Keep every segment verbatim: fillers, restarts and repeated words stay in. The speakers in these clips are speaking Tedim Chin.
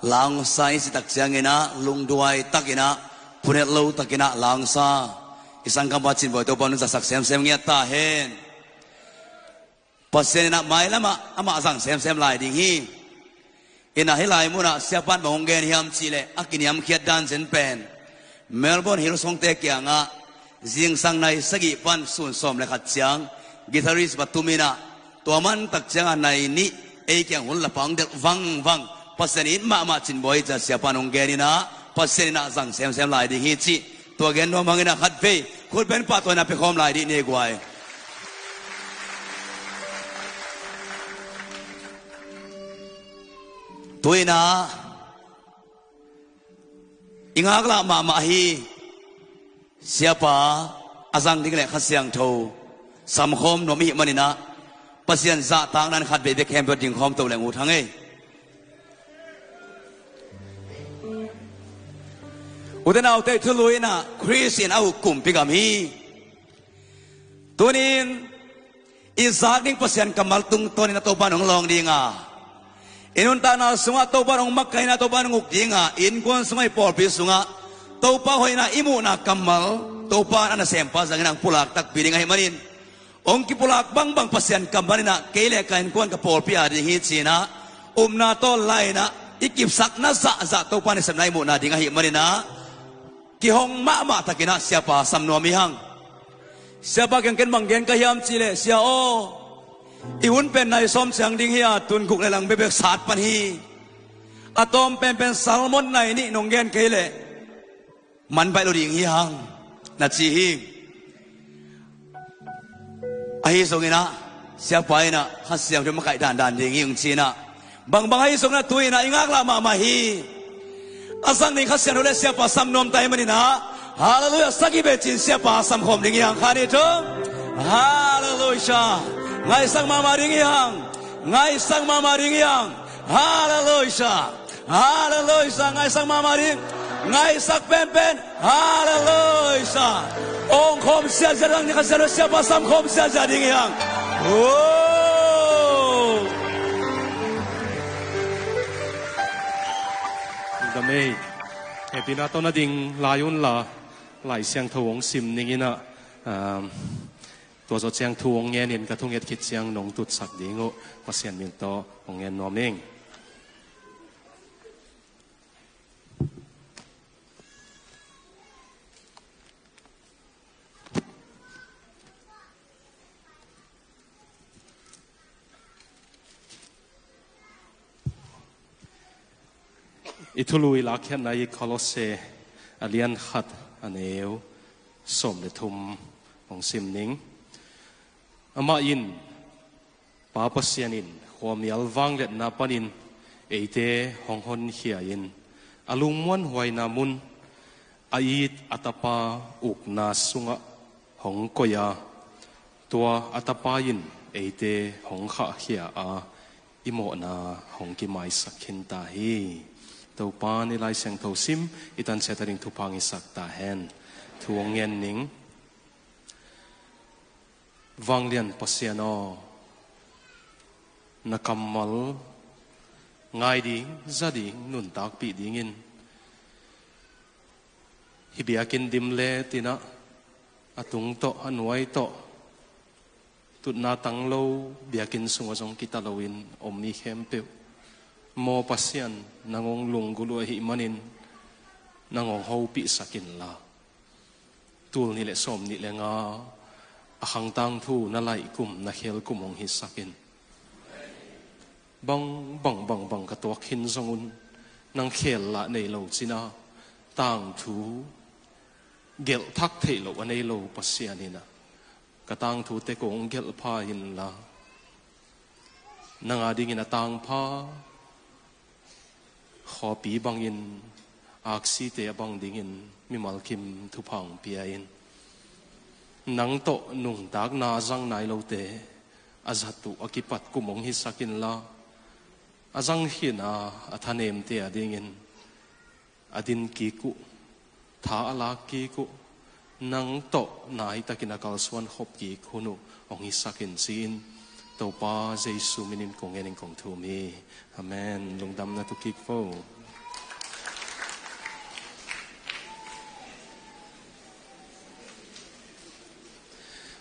Langsa i cih tak ciangin ah lungduai takin ah, phunetlo takin ah langsa i sangkam pa Cin Bawi Topa nungta sak semsem ngiat ta hen. Pasian in ah mailam ah amah zang semsem lai ding hi. In ah hih lai mun ah siapa in bang hong gen hiam cih leh a kiniamkhiat dan zen pen Melbourne Hillsongte kiangah zingsang nai sagih pan sun sawm le khat ciang guitarist va tum in ah, tua man tak ciangah nai nih ei kiang hun la pang delh vangvang. Pasian it mahmah Cin Bawi cih siapa in hong gen in ah, Pasian in ah zang semsem lai ding hi cih tua gen nuam hang in ah khatvei khut beng pahtawina pia khawm lai dih ni guai. Tu in ah i ngaklah mahmah hi. Siapa a zang ding le Kha Siangtho samkhawm nuam i hih manin ah Pasian zahtakna in khatvei bek khempeuh ding khawm to leng ut hang ei. U te nau te, thulu in ah Khrist in a uk kumpi gam hi. Tuni in i zak ding Pasian kammal tungtawn in ah Topa in hong lawng ding a, i nuntakna sungah Topa in hong makaih in ah Topa in hong uk ding a, innkuan sungah, i pawlpi sungah Topa hoihna i muhna kammal Topa in a nasempa zangin ah hong pulak takpi ding ahih manin, hong kipulak bangbang Pasian kammal in ah kei le ka innkuan, ka pawlpi a ding hi ci in ah upna tawh laih in ah i kipsakna zahzah Topa nasepna i muhna ding ahih manin ah kihong mahmah takin ah siapa sam nuam i hang. Siapa kiang ken bang gen ka hiam cih leh, Sia aw, i hun pen nai sawm ciang ding hi a, tun guk le lang bekbek sat pan hi. A tawm penpen salmon nai nih nong gen kei leh man baih lo ding hi hang, na ci hi. Ahi zongin ah siapa in ah Kha Siangtho makaih dandan ding hi hong ci in ah, bangbang ahi zongin ah tu in ah i ngaklah mahmah hi. A zang ding Kha Siangtho le siapa sam nuam ta ahih manin ah, halleluiah, sagih bek ci-in siapa samkhawm ding hi hang. Khat, nih, thum. Halleluiah. Ngaihsak mahmah ding hi hang. Ngaihsak mahmah ding hi hang. Halleluiah. Halleluiah. Ngaihsak mahmah ding. Ngaihsak penpen. Halleluiah. Ong khawm siasia ding, Kha Siangtho siapa sam khawm siasia ding hi hang. Oh. Dam ei. Hehpihna tawh na ding lai un la, Lai Siangtho hong sim ning in ah, um, tua zawh ciang thu hong ngen in, ka thunget khit ciang nong tutsak ding uh, Pasian min tawh hong ngen nuam ing. I thulu i lakkhiatna i Kolose a lian khat, a neu sawm le thum hong sim ning. Amah in, Pa Pasian in khuamial vangliatna panin eite hong honkhia in, a lungmuanhuaina mun a it a Tapa ukna sungah hong koih a, tua a Tapa in eite hong khahkhia a, i mawhna hong kimaisak khin ta hi. Topa in i Lai Siangtho sim i tan ciat a ding thupha hong hisak ta hen. Thu hong ngen ning. Vanglian Pasian aw, na kammal ngai ding, za ding, nuntakpih dingin hih biakinn dim let in ah, a tung tawh, a nuai tawh, tutna tang lo, biakinn sungah zong kita loin om mi khempeuh, maw Pasian, nang hong lunggulh uh ahih manin nang hong hopihsak inla, tul nih le sawm nih le nga a khang tangthu na laih kum, na khel kum hong hisak in. Bang, bang, bang, bang ka tuak khin zong un, nang khel lah nei lo cin a, tangthu gelh thak theih loh a nei lo Pasian in ah, ka tangthute kong gelh pha inla, nang a dingin a tangpha khawpi bangin, aksite a bang dingin mimal kim thupha hong pia in. Nang tawh nuntakna a zang nai lote a zat uh a kipat kum hong hisak inla, a zang khin a, a thanemte a dingin a din kik uh, tha a lak kik uh, nang tawh naitakin a kalsuan khop kik hun uh hong hisak in ci-in, Topa Jesu minin kong ngen in kong thum hi. Amen. Lungdam na tu kik vo.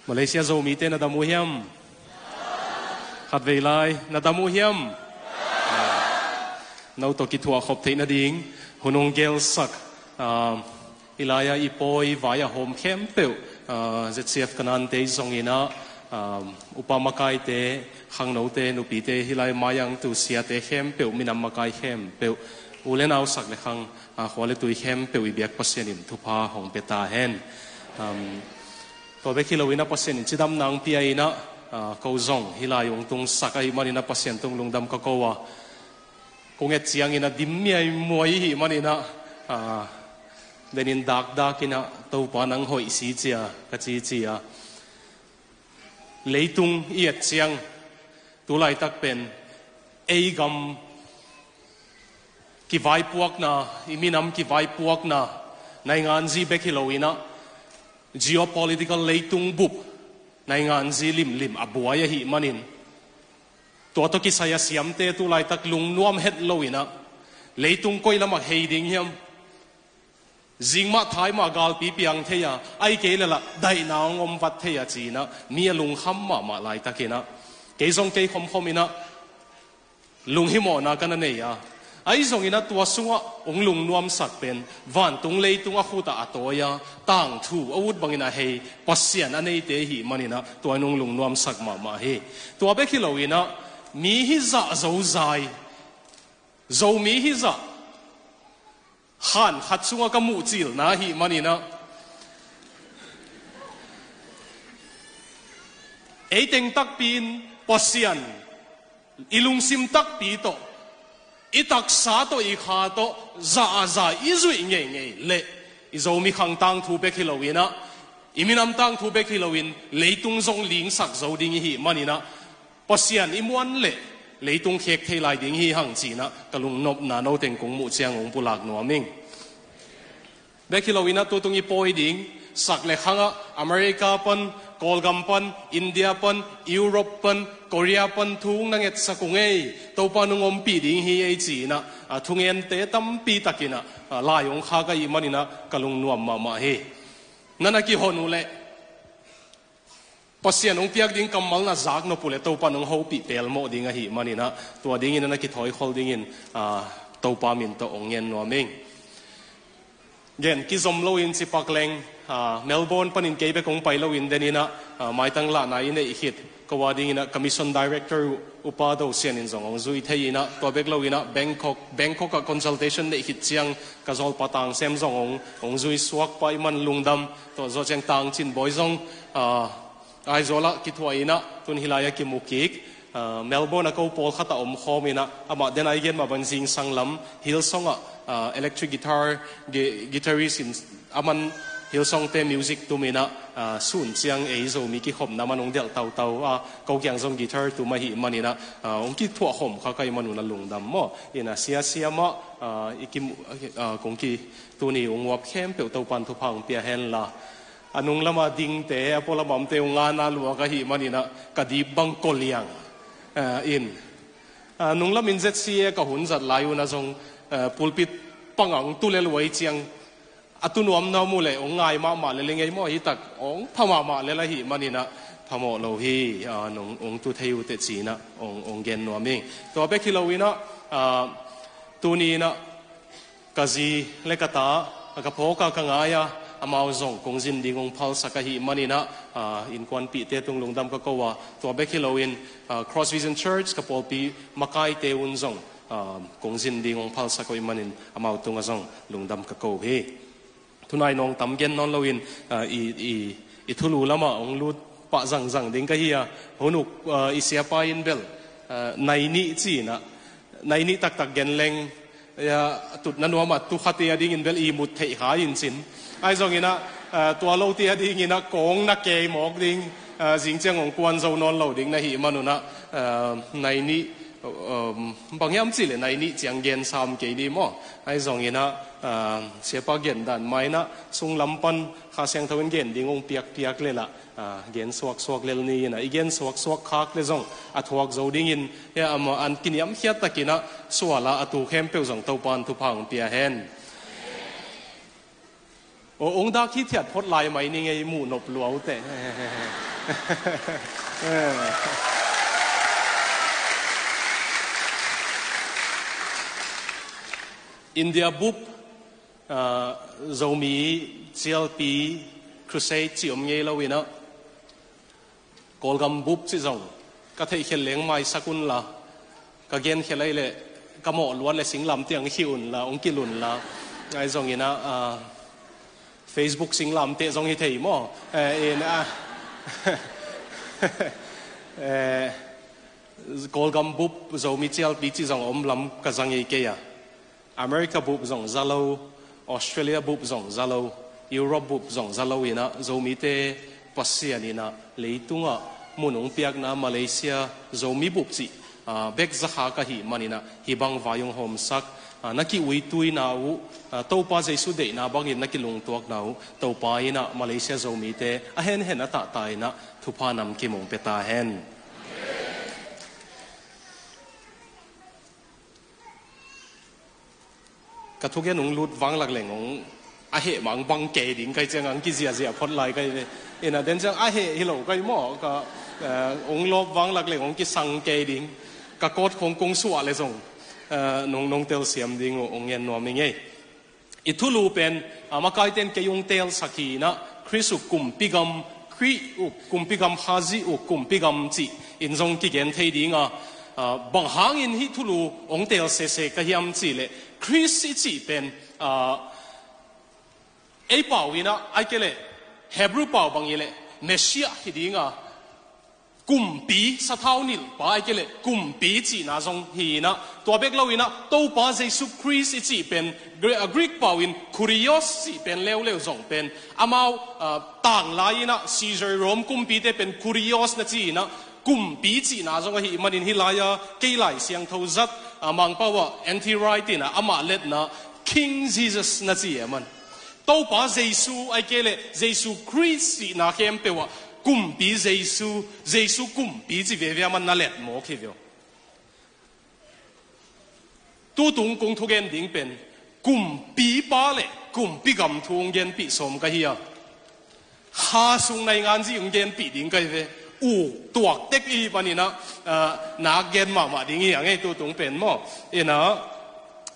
Malaysia Zomite na dam uh hiam? Khatvei lai na dam uh hiam? No tawh kithuah khop theih nading hun hong gelsak, ah, i lai-ah i pawi vai a hawm khempeuh, ah, Z C F Kanaan te i zong inah, ah, upa makaite, khangnote, nupite, hih lai mai-ah tu siate khempeuh, minam makai khempeuh, u le nau sak le khang, ah, khua le tui khempeuh i biak Pasian in thupha hong pia ta hen. Um, tua bek hi lo inah Pasian in cidamna hong pia inah, ah, ko zong hih lai hong tungsak ahih man inah Pasian tung lungdam ka ko a, kong et ciangin a dim miaimuai ihih man inah, ah, denin dakdak inah Topa nang hoih si cia ka cici a. Leitung i et ciang tu laitak pen ei gam kivaipuakna, i minam kivaipuakna, nainganzi bek hi lo inah geopolitical leitung bup, nainganzi limlim a buai ahih manin, tua tawh kisai a siamte tu laitak lungnuam het lo inah leitung koi lamah hei ding hiam? Zingmah thaimah galpi piang thei a, ai kei lelah daihna hong om vat thei a ci inah mi a lungkham mahmah laitakinah kei zong kei khomkhom inah lunghimawhna ka na nei a, ahi zong inah tua sungah hong lungnuamsak pen vantung leitung a khutah a tawi a, tangthu a ut bangin a hei Pasian a neite ihih man inah tua in hong lungnuamsak mahmah hi. Tua bek hi lo inah mi hizah zozai, Zomi hizah khan khat sungah ka muhcilna ahih man inah ei teng takpi in Pasian i lungsim takpi tawh, i taksa tawh, i kha tawh zahzah i zuih ngeingei leh i Zomi khang tangthu bek hi lo inah, i minam tangthu bek hi loin leitung zong lingsak zo ding ihih man inah Pasian i muan leh leitung khek thei lai ding hi hang ci inah ka lungnopna no teng kong muh ciang hong pulak nuam ing. Bek hi lo inah tutung i pawi ding sak le khangah America pan, Kawlgam pan, India pan, Europe pan, Korea pan thu hong na ngetsak uh ngei, Topa nong ompih ding hi ei ci inah, ah, thungente tampi tak inah, ah, lai hong khak ahih man inah ka lungnuam mahmah hi. Na na kihon uh leh Pasian hong piak ding kammal na zak nop uh leh Topa nong hopih pelmawh ding ahih man inah tua dingin a na kithawikhol dingin, ah, Topa min tawh hong ngen nuam ing. Gen kizom loin cipak leng, ah, Melbourne panin kei bek hong pai loin den inah, ah, maitang lahna i neih khit ko a ding inah ka mission director uh, Upa Do Sian in zong hong zui thei inah tua bek lo inah Bangkok, Bangkok ah consultation neih khit ciang ka zawlpa Tang Sem zong hong, hong zui suak pah ahih man lungdam. Tua zawh ciang Tang Cin Bawi zong, ah, Aizawl ah kithuah inah tun hih lai-ah kimu kik. Ah, Melbourne ah ko pawlkhat ah omkhawm inah amah den a i gen mah bang zingsang lam Hillsong ah, ah, electric guitar, gi-, guitarist in aman Hillsong te music tum inah, ah, sun ciang ei Zomi kikhopna man hong delh tautau a, ko kiang zong guitar tum ahih man inah, ah, hong kithuah khawm kha ka hih man un a lungdam maw. Inah siasia mah, ah, i kimu-, ah, kong ki tuni hong uap khempeuh Topan thupha hong pia hen la. A nung lama dingte, a pualam amte hong ngana lua ka hih man inah ka dip bang ko liang, ah, in. Ah, nung lamin Z C A ka hun zat lai un ah zong, ah, pulpit pangah hong tu lel uh ahih ciang a tu nuam nuam uh leh hong ngai mahmah lel ing ei maw, hi tak hong pha mahmah lel ahih man inah phamawh lo hi, ah, nung hong tu thei uh teh ci inah hong, hong gen nuam ing. Tua bek hi lo inah, ah, tuni inah ka zi le ka ta, ka phawk a ka ngai a, amau zong kong zin ding hong phalsak ahih man inah, ah, innkuanpihte tung lungdam ka ko a, tua bek hi loin, ah, Cross Vision Church ka pawlpi makaite un zong, ah, kong zin ding hong phalsak ahih manin amau tungah zong lungdam ka ko hi. Tunai nawng tam gen nawn loin, ah, i, i, i thulu lamah hong lut pah zangzang ding ka hi a, hun uk, ah, i siapa in bel, ah, nai nih ci inah, nai nih taktak gen leng, ah, a tutna nuam a tu khate a dingin bel i mut theih kha in cin. Ahi zong inah, ah, tua lote a ding inah kong na kei mawk ding, ah, zing ciang hong kuan zo nawn lo ding na hih man un ah, ah, nai nih, um, bang hiam cih leh nai nih ciang gen sam kei ni maw. Ahi zong inah, ah, siapa gen dan mah inah sunglam pan Kha Siangtho in gen ding hong piakpiak leh lah, ah, gen suaksuak lel ni inah, i gen suaksuak khak leh zong a thuak zo dingin, hia amah an kiniamkhiat tak inah sual a, a tu khempeuh zong Topan thupha hong pia hen. Aw, hong dak hithiat phot lai mai ni ngei, muh nop lua uh teh. India bup, ah, Zomi cialpi crusade cih om ngei lo inah, Kawlgam bup cih zong ka theihkhial leng maisak unla, ka genkhial ahih leh ka mawh luat le singlamteh hong khih unla, hong kilh unla, ahi zong inah, ah, Facebook singlamteh zong hi thei maw? Eh, in, ah, eh, Kawlgam bup Zomi cialpi cih zong a om lam ka za ngei kei a. America bup zong za lo, Australia bup zong za lo, Europe bup zong za lo inah, Zomite Pasian inah leitungah mun hong piakna Malaysia Zomi bup cih, ah, bek za kha ka hih man inah, hih bang vai hong hawmsak, ah, na ki-uituina uh, ah, Topa Jesu deihna bangin na kilungtuakna uh, Topa inah Malaysia Zomite a henhen a tahta inah thupha namkim hong pia ta hen. Ka thugen hong lut vanglak leng hong a heh mah hong bang kei ding ka hih ciangah hong kiziahziah phot lai ka hi ve. Inah den ciang a heh hi lo ka hi maw, ka, eh, hong lawp vanglak leng hong kisang kei ding. Ka kawt khong kong suah le zong, eh, nong, nong telsiam ding uh hong ngen nuam ing ei. I thulu pen, ah, makaiten kei hong telsak hi inah, Khrist uh kumpi gam, Khrih uh kumpi gam, Hazi uh kumpi gam cih in zong kigen thei ding a, ah, bang hangin hih thulu hong tel sese ka hiam cih leh, Khrist i cih pen, ah, ei pau inah, ahih kei leh Hebrew pau bang hi leh Messiah hi ding a, kumpi, sathau nilhpa ahih kei leh kumpi cihna zong hi inah, tua bek lo inah Topa Jesu Khrist i cih pen Gre-, ah, Greek pau in kurios cih pen leuleu zong pen amau, ah, tanglai inah Caesar Rome kumpite pen kurios na ci inah, kumpi cihna zong ahih manin hih lai-a kei Lai Siangtho zat, ah, Mangpau ah N T Wright inah amah letna King Jesus na ci e man. Topa Jesu ahih kei leh Jesu Khrist cihna khempeuh ah kumpi Jesu, Jesu kumpi ci veve a man na let mawk hi ve uh. Tutung kong thugen ding pen kumpipa le kumpi gam thu hong genpih sawm ka hi a. Kha sung naingan zih hong genpih ding ka hi ve. Uk tuak tek i hih panin ah, ah, nak gen mahmah ding hi a ngei tutung pen maw. Inah,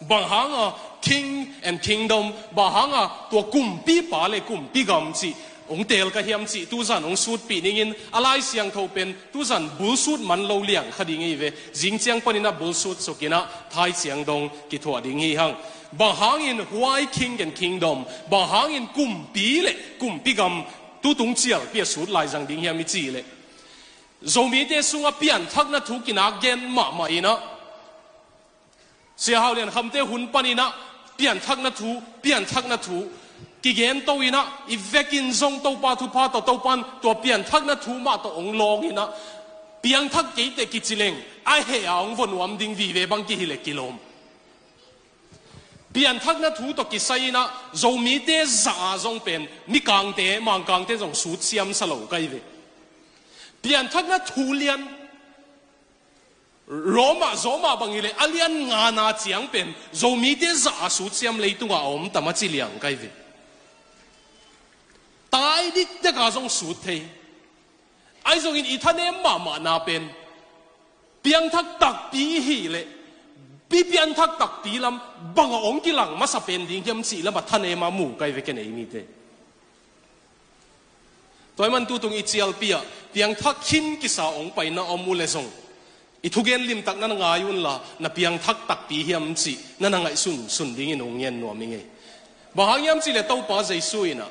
bang hanga king and kingdom, bang hanga tua kumpipa le kumpi gam cih hong teel ka hiam cih tuzan hong sutpih ningin a Lai Siangtho pen tuzan bulsut man lo liang kha ding hi ve. Zing ciang panin ah bulsut sukin ah thai ciang dong kithuah ding hi hang. Bang hangin huai king and kingdom, bang hangin kumpi le kumpi gam tutung cialpi a sut lai zang ding hiam i cih leh, Zomite sungah pianthakna thu kinak gen mahmah inah, Sia Hau Lian Khamte hun panin ah pianthakna thu, pianthakna thu kigen to inah, i vekin zong Topa thupha tawh, Topan tua pianthakna thu mah tawh hong lawng inah, piangthak keiteh kici leng a heh a hong va nuam ding vive bang kihi leh kilawm. Pianthakna thu tawh kisai inah Zomite zah a zong pen Mikangte, Mangkangte zong sut siamsa lo ka hi ve. Pianthakna thu lian Roma, Roma bang hi leh a lian ngana ciang pen Zomite zah a sut siam leitungah a om tam a ci liang ka hi ve. Tai dikdek a zong sut thei. Ahi zongin i thanem mahmahna pen piangthak takpi i hih leh, pi piangthak takpi lam bang a hong kilang masa pen ding hiam cih lam a thanem a mu ka hi ve ken ei mite. Tua ahih man tutung i cialpi ah piangthak khin kisa hong paina om uh leh zong, i thugen limtak na na ngai unla, na piangthak takpi hiam cih na na ngaihsun sun dingin hong ngen nuam i ngei. Bang hang hiam cih leh Topa Jesu inah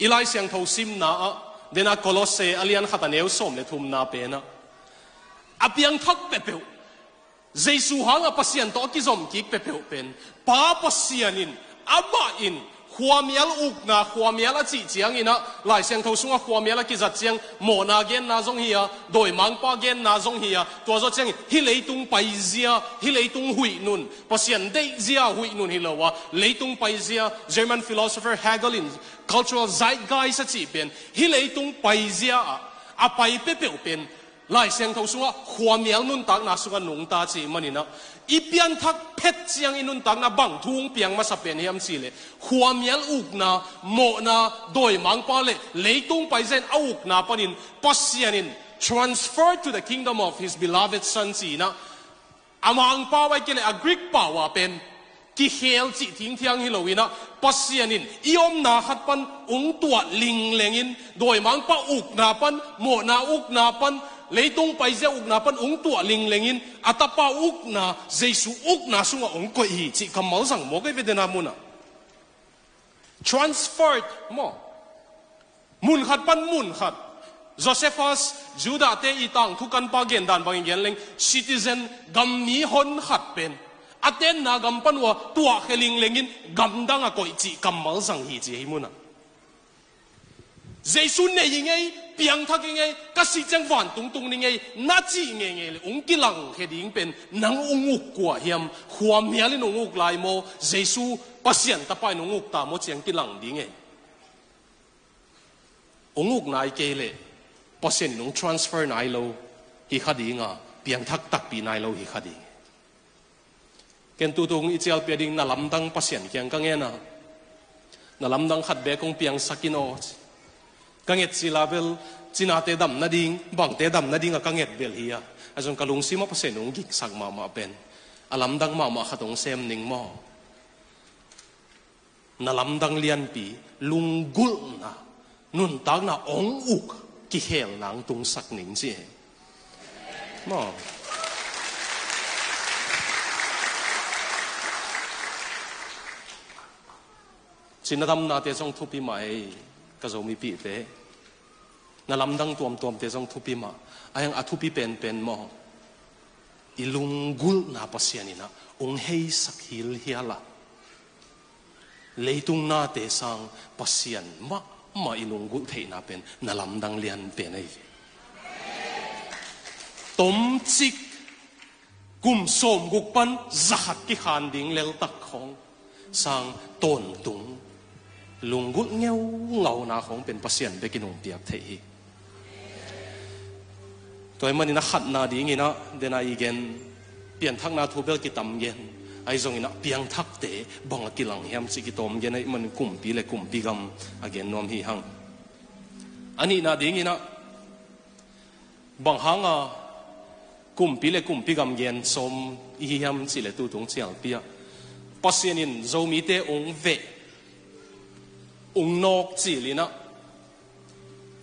i Lai Siangtho simna ah, den a Kolose a lian khat a neu sawm le thumna pen ah, a piangthak peuhpeuh, Jesu hangah Pasian tawh a kizom kik peuhpeuh pen Pa Pasian in, amah in khuamial ukna, khuamial a cih ciang inah, Lai Siangtho sungah khuamial a kizat ciang mawhna genna zong hi a, dawimangpa genna zong hi a, tua zawh ciangin hih leitung paizia, hih leitung huih nun, Pasian deihzia huih nun hi lo a, leitung paizia, German philosopher Hegel in cultural zeitgeist a cih pen, hih leitung paizia ah a pai peuhpeuh pen Lai Siangtho sungah khuamial nuntakna sungah nungta cih maninah, i pianthak phet ciang i nuntakna bang thu hong piang masa pen hiam cihleh, khuamial ukna, mawhna, dawimangpa le leitung paizia in a ukna panin Pasian in transfer to the kingdom of his beloved son ci-inah, a Mangpau a kei le a Greek pau a pen kikhel cih thingthiang hi loinah, Pasian in i omna khat pan ung tuah linglengin, dawimangpa ukna pan, mawhna ukna pan, leitung paizia ukna pan ung tuah linglengin, a tapa ukna, Jesu ukna sungah ung koih hi cih kammal zang mawk ei ve dena munah. Transferred maw? Mun khat pan mun khat. Josephus, Judah te i tangthu kanpa gendan bangin gen leng, citizen, gammi hon khat pen a tenna gam pan uh a tuahkhia linglengin gamdang a koih cih kammal zang hi ci hi munah. Jesu nei i ngei, piangthak i ngei, ka sih ciang vantung tung ni ngei na cih ngeingei le ung kilangkhia ding pen nang ung uk kua hiam? Khuamial in ung uk lai maw, Jesu Pasian tapa in ung uk ta maw ciang kilang ding ei. Ung uk nai kei leh Pasian in ung transfer nai lo hi kha dinga, piangthak takpi nai lo hi kha ding. Ken tutung i cialpi a ding na lamdang Pasian kiang ka ngena, na lamdang khat bek kong piangsak in aw ci. Ka nget sila bel cinate dam nading, bangte dam nading a ka nget bel hi a, a zong ka lungsim a Pasian ung giksak mahmah pen a lamdang mahmah khat ung sem ning maw? Na lamdang lianpi, lunggulhna, nuntakna ong uk, kikhelna ong tungsak ning ci e. Maw? Cina damnate zong thupi mah ei, ka Zomipihte. Na lamdang tuamtuamte zong thupi mah. A hiang a thupi penpen maw? I lunggulhna Pasian inah ung heisak hilhial a, leitung nate sang Pasian mahmah i lunggulh theihna pen na lamdang lian pen ahi ve. Tomcik kum sawmguk pan zakhat kikhan ding leltak khawng sang tawntung lunggulh ngeungauna khawng pen Pasian bekin hong piak theih hi. Tua ahih manin a khatna dinginah dena i gen, pianthakna thu bel kitam gen, ahi zonginah piangthakte bang a kilang hiam cih kitawm gen ahih manin kumpi le kumpi gam a gen nuam hi hang. A nihna dinginah bang hanga kumpi le kumpi gam gen sawm i hi hiam cihleh tutung cialpi ah Pasian in Zomite ung veh, ung nawk cilinah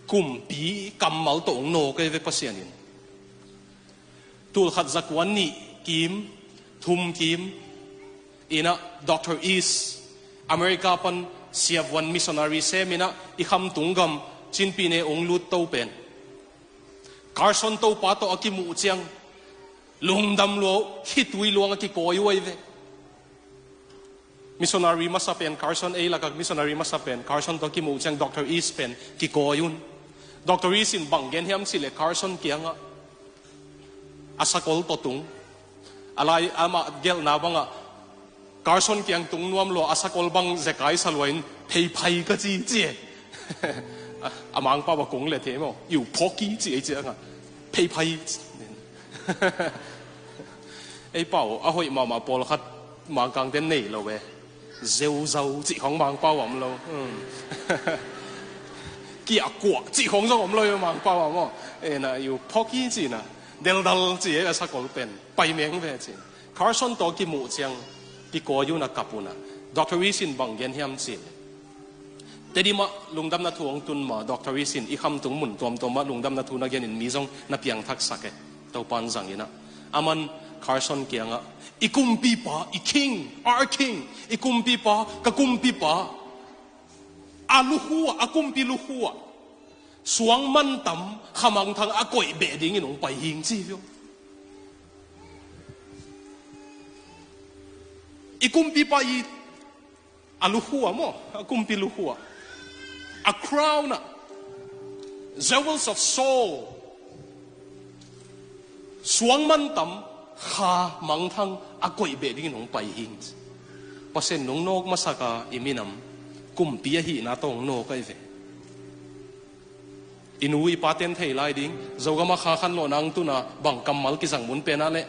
kumpi kammal tawh ung nawk ei ve Pasian in. Tulkhat zakua nih kim, thum kim inah Doctor East, America pan siavuan missionary seminah i khamtung gam Chin Pyine ung lut to pen Carson Topa tawh a kimuh ciang lungdam lua uh, khitui luang a kikawi uh ahi ve. Missionary masa pen Carson, ei lakah missionary masa pen Carson tawh kimuh ciang Doctor East pen kikawi un. Doctor East in bang gen hiam cihleh Carson kiangah a sakol tawh tung. A lai amah gelhna bangah Carson kiang tung nuam lua, a sakol bang zekai sa lua in pheiphai ka ci ci e. A Mangpau a kung le thei maw, iu phawki ci ei ciangah pheiphai. Ei pau a hoih mahmah pawlkhat Mangkangte nei lo e. Zeuzau cih khawng Mangpau a om lo. Kiahkuah cih khawng zong om lo e Mangpau a maw. Ena iu phawki cihna, deldal ci e a sakol pen pai meng ve cih. Carson tawh kimuh ciang kikawi un a kap unah Doctor East in bang gen hiam cihleh Tedim ah lungdamna thu hong tun ma Doctor East in i khamtung mun tuamtuam ah lungdamna thu na genin mi zong na piangthaksak e. Topan zanginah aman Carson kiangah i kumpipa, i king, our king, i kumpipa, ka kumpipa a lukhu ah, a kumpi lukhu ah suang mantam khamangthang a koih beh dingin hong pai hing ci hi uh. I kumpipa i a lukhu ah maw, a kumpi lukhu ah a crown ah, jewels of soul, suang mantam kha mangthang a koih beh dingin hong pai hing. Pasian nong nawk masaka i minam kumpi ahihna tawh hong nawk ahi ve. I nu i paten thei lai ding, Zogam ah kha khanlawhna hong tun a bang kammal kizang mun pen ah leh,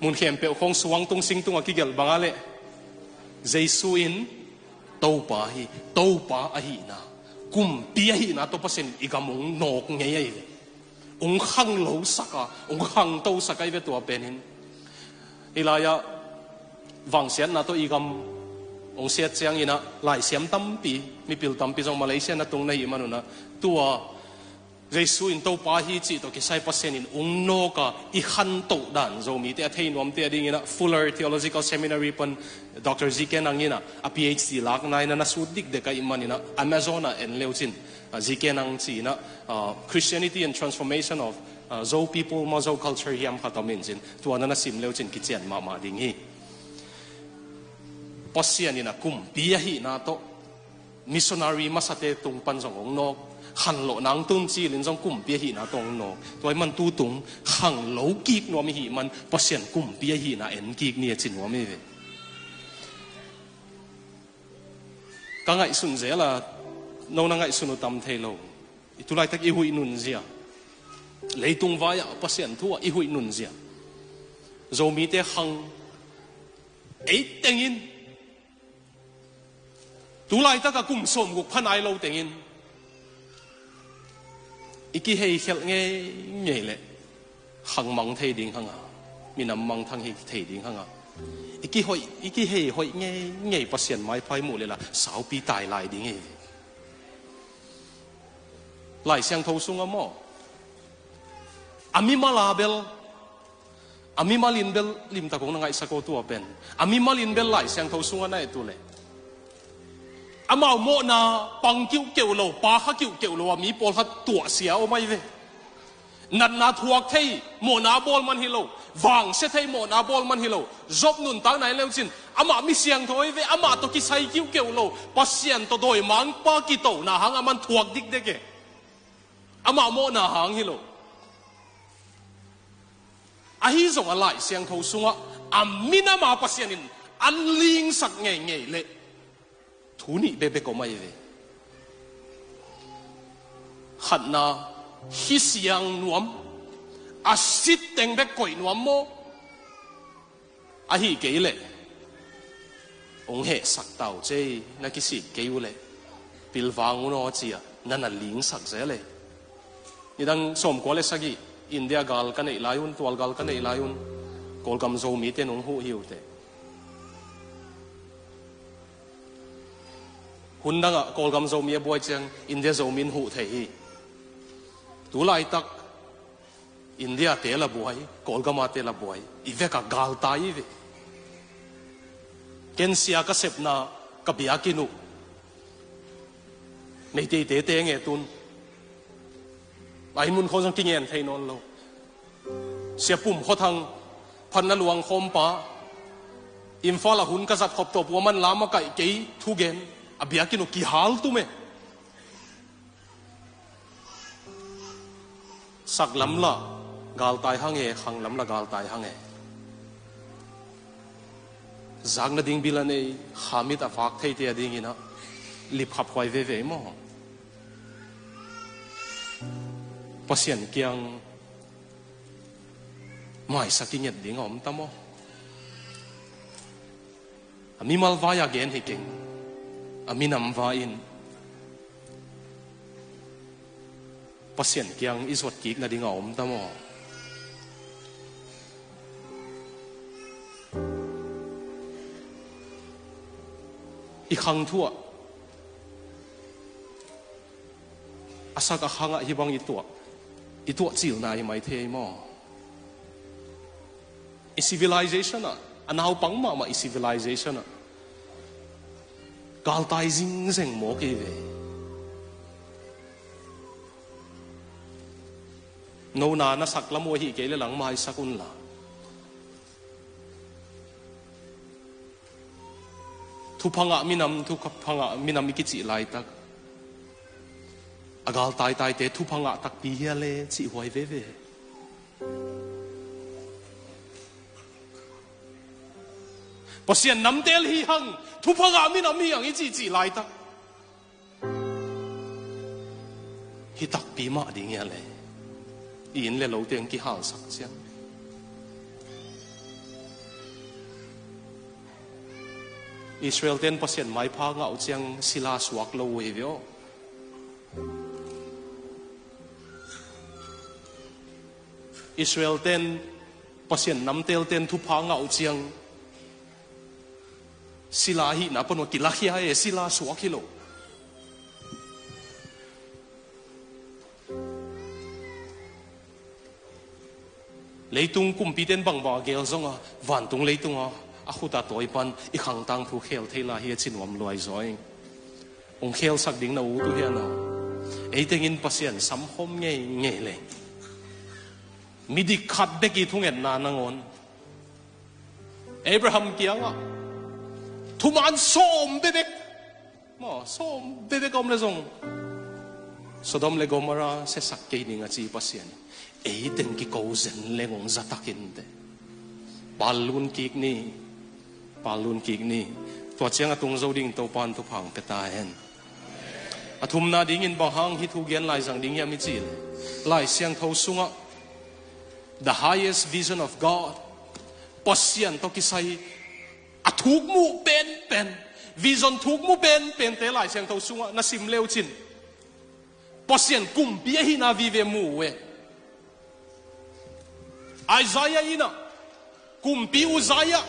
mun khempeuh khawng suang tung sing tung a kigelh bang ah leh, Jesu in Topa hi, Topa ahihna, kumpi ahihna tawh Pasian in i gam hong nawk ngei ahi ve. Hong khanglosak a, hong khangtosak ahi ve tua pen in. Hih lai-ah vangsiatna tawh i gam hong siat ciangin ah, laisiam tampi, mipil tampi zong Malaysia na tung na hih manun ah, tua Jesu in Topa hi cih tawh kisai Pasian in hong nawk a i khantoh dan Zomite a thei nuamte a dingin ah, Fuller Theological Seminary pan Doctor Z K Nang in ah a P H D lakna in ah na sut dikdek ahih manin ah, Amazon ah en leucin, ah, Z K Nang ci-in ah, ah, Christianity and Transformation of, ah, Zo People maw, Zo Culture hiam khat om in cin, tua na na sim leucin kician mahmah ding hi. Pasian in ah kumpi ahihna tawh missionary masate tung pan zong hong nawk, khanlawhna hong tun cilin zong kumpi ahihna tawh hong nawk. Tua ahih man tu tung khanglo kik nuam i hih man Pasian kumpi ahihna en kik ni a ci nuam hi ve. Ka ngaihsun zel a, no na ngaihsun uh tam thei lo. I tulaitak i huih nunzia, leitung vai-ah Pasian thu ah i huih nunzia, Zomite khang ei tengin, tulaitak a kum sawmguk pha nai lo tengin i kihei khelh ngeingei leh khang mang thei ding hang a, minam mangthang hi thei ding hang a, i kihoih, i kihei hoih ngeingei Pasian maipha i muh leh la saupi tai lai ding hi. Lai Siangtho sungah maw, a mimal a bel, a mimal in bel, limtak hong na ngaihsak aw tua pen, a mimal in bel Lai Siangtho sungah na et uh leh, amau mawhna pang kiuhkeuh lo, pa kha kiuhkeuh lo a mi pawlkhat tuahsia om ahi ve. Natna thuak thei mawhna bawl man hi lo, vangsia thei mawhna bawl man hi lo. Job nuntakna en leucin, amah mi siangtho ahi ve, amah tawh kisai kiuhkeuh lo, Pasian tawh dawimangpa kitohna hang a man thuak dikdek e. Amah mawhna hang hi lo. Ahi zongah Lai Siangtho sungah a minam a Pasian in an lingsak ngeingei leh thu nih bekbek om ahi ve. Khatna, hi siang nuam, a sit teng bek koih nuam maw? Ahi kei leh hong hehsak ta uh cei, na kisik kei uh leh pilvang un aw ci-a na na lingsak zel e. Nidang sawmkua le sagih India gal ka neih lai un, tual gal ka neih lai un, Kawlgam Zomite in hong huh hi uh teh. Hun dangah Kawlgam Zomi a buai ciang India Zomi in huh thei hi. Tulaitak India te la buai, Kawlgam a te la buai, i vekah galtai hi ve. Ken sia ka sepna ka biakinn uh Meiteite te ngetun, a inn mun khawng zong kingen thei nawn lo. Sia Pum Khua Thang, phatna luang khawmpa, Imphal ah hun ka zat khop tawp uh a man lam a kaih kei thugen, a biakinn uh kihal tum e. Sak lam lah galtai hang e, khang lam lah galtai hang e. Zak nading bil a nei, khamit a vak theite a dingin ah lipkhaphuai veve maw? Pasian kiang maisak i nget ding a om ta maw? A mimal vai-a gen hi keng, a minam vai-in Pasian kiang i zuat kik nading a om ta maw? I khang thu ah, a sak a khang ah hih bang i tuah, i tuah cilna hi mai thei maw? I civilization ah, a naupang mahmah i civilization ah galtai zingzeng mawk i ve. No na na sak lam uh ahi kei le lang maisak unla. Thupha ngah minam, thupha ngah minam i kicih laitak, a galtai taite thupha ngah takpi hia le cih huai veve. Pasian namtel hi hang, thupha ngah minam hi hang i cihcih laitak, i mah ding hi a le. I inn le lo teng kihalsak ciang. Israel ten Pasian maipha ngah uh ciang sila suak lo uh hi ve aw. Israel ten Pasian namtel ten thupha ngah uh ciang sila hihna pan uh kilakhia e, sila suak hi lo. Leitung kumpite'n bangbang a gel zong a, vantung leitung a, a khut a tawi pan i khangtang thu khel thei lai hi a ci nuam luai zaw ing. Hong khelsak ding na ut uh hian aw. Ei tengin Pasian samkhawm ngeingei leng, midik khat bek i thungetna nangawn Abraham kiangah thuman sawm bebek, maw, sawm bebek a om le zong Sodom le Gomorrah siasak kei ding a ci Pasian in, ei teng kiko zen leng hong zatak inteh. Pallun kik ni, pallun kik ni. Tua ciang a tung zo ding Topa'n thupha hong pia ta hen. A thumna dingin bang hang hih thu gen lai zang ding hiam i cih leh, Lai Siangtho sungah the highest vision of God, Pasian tawh kisai a thukmuh penpen, vision thukmuh penpente Lai Siangtho sungah na sim leucin Pasian kumpi ahihna vive mu uh e. Isaiah in ah, kumpi Uzziah,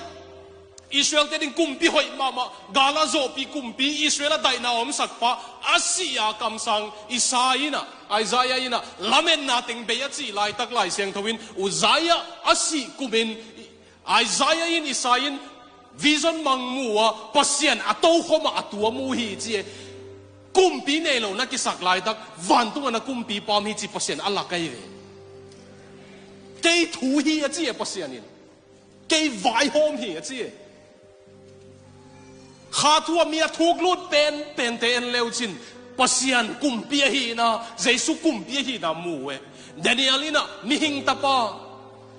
Israel-te ding kumpi hoih mahmah, gala zawhpih kumpi, Israel a daihna a omsakpa a sih a kamsang Isaiah in ah, Isaiah in ah, lametna teng bei a cih laitak Lai Siangtho in Uzziah a sih kumin Isaiah in, Isaiah in vision mang mu a, Pasian a tokhom ah a tua mu hi ci e. Kumpi nei lo na kisak laitak vantung a na kumpipa om hi ci Pasian a lak ahi ve. Kei thu hi a ci e Pasian in. Kei vaihawm hi a ci e. Kha thu a mi a thuklut penpente en leucin Pasian kumpi ahihna, Jesu kumpi ahihna mu e. Daniel in ah mihing tapa,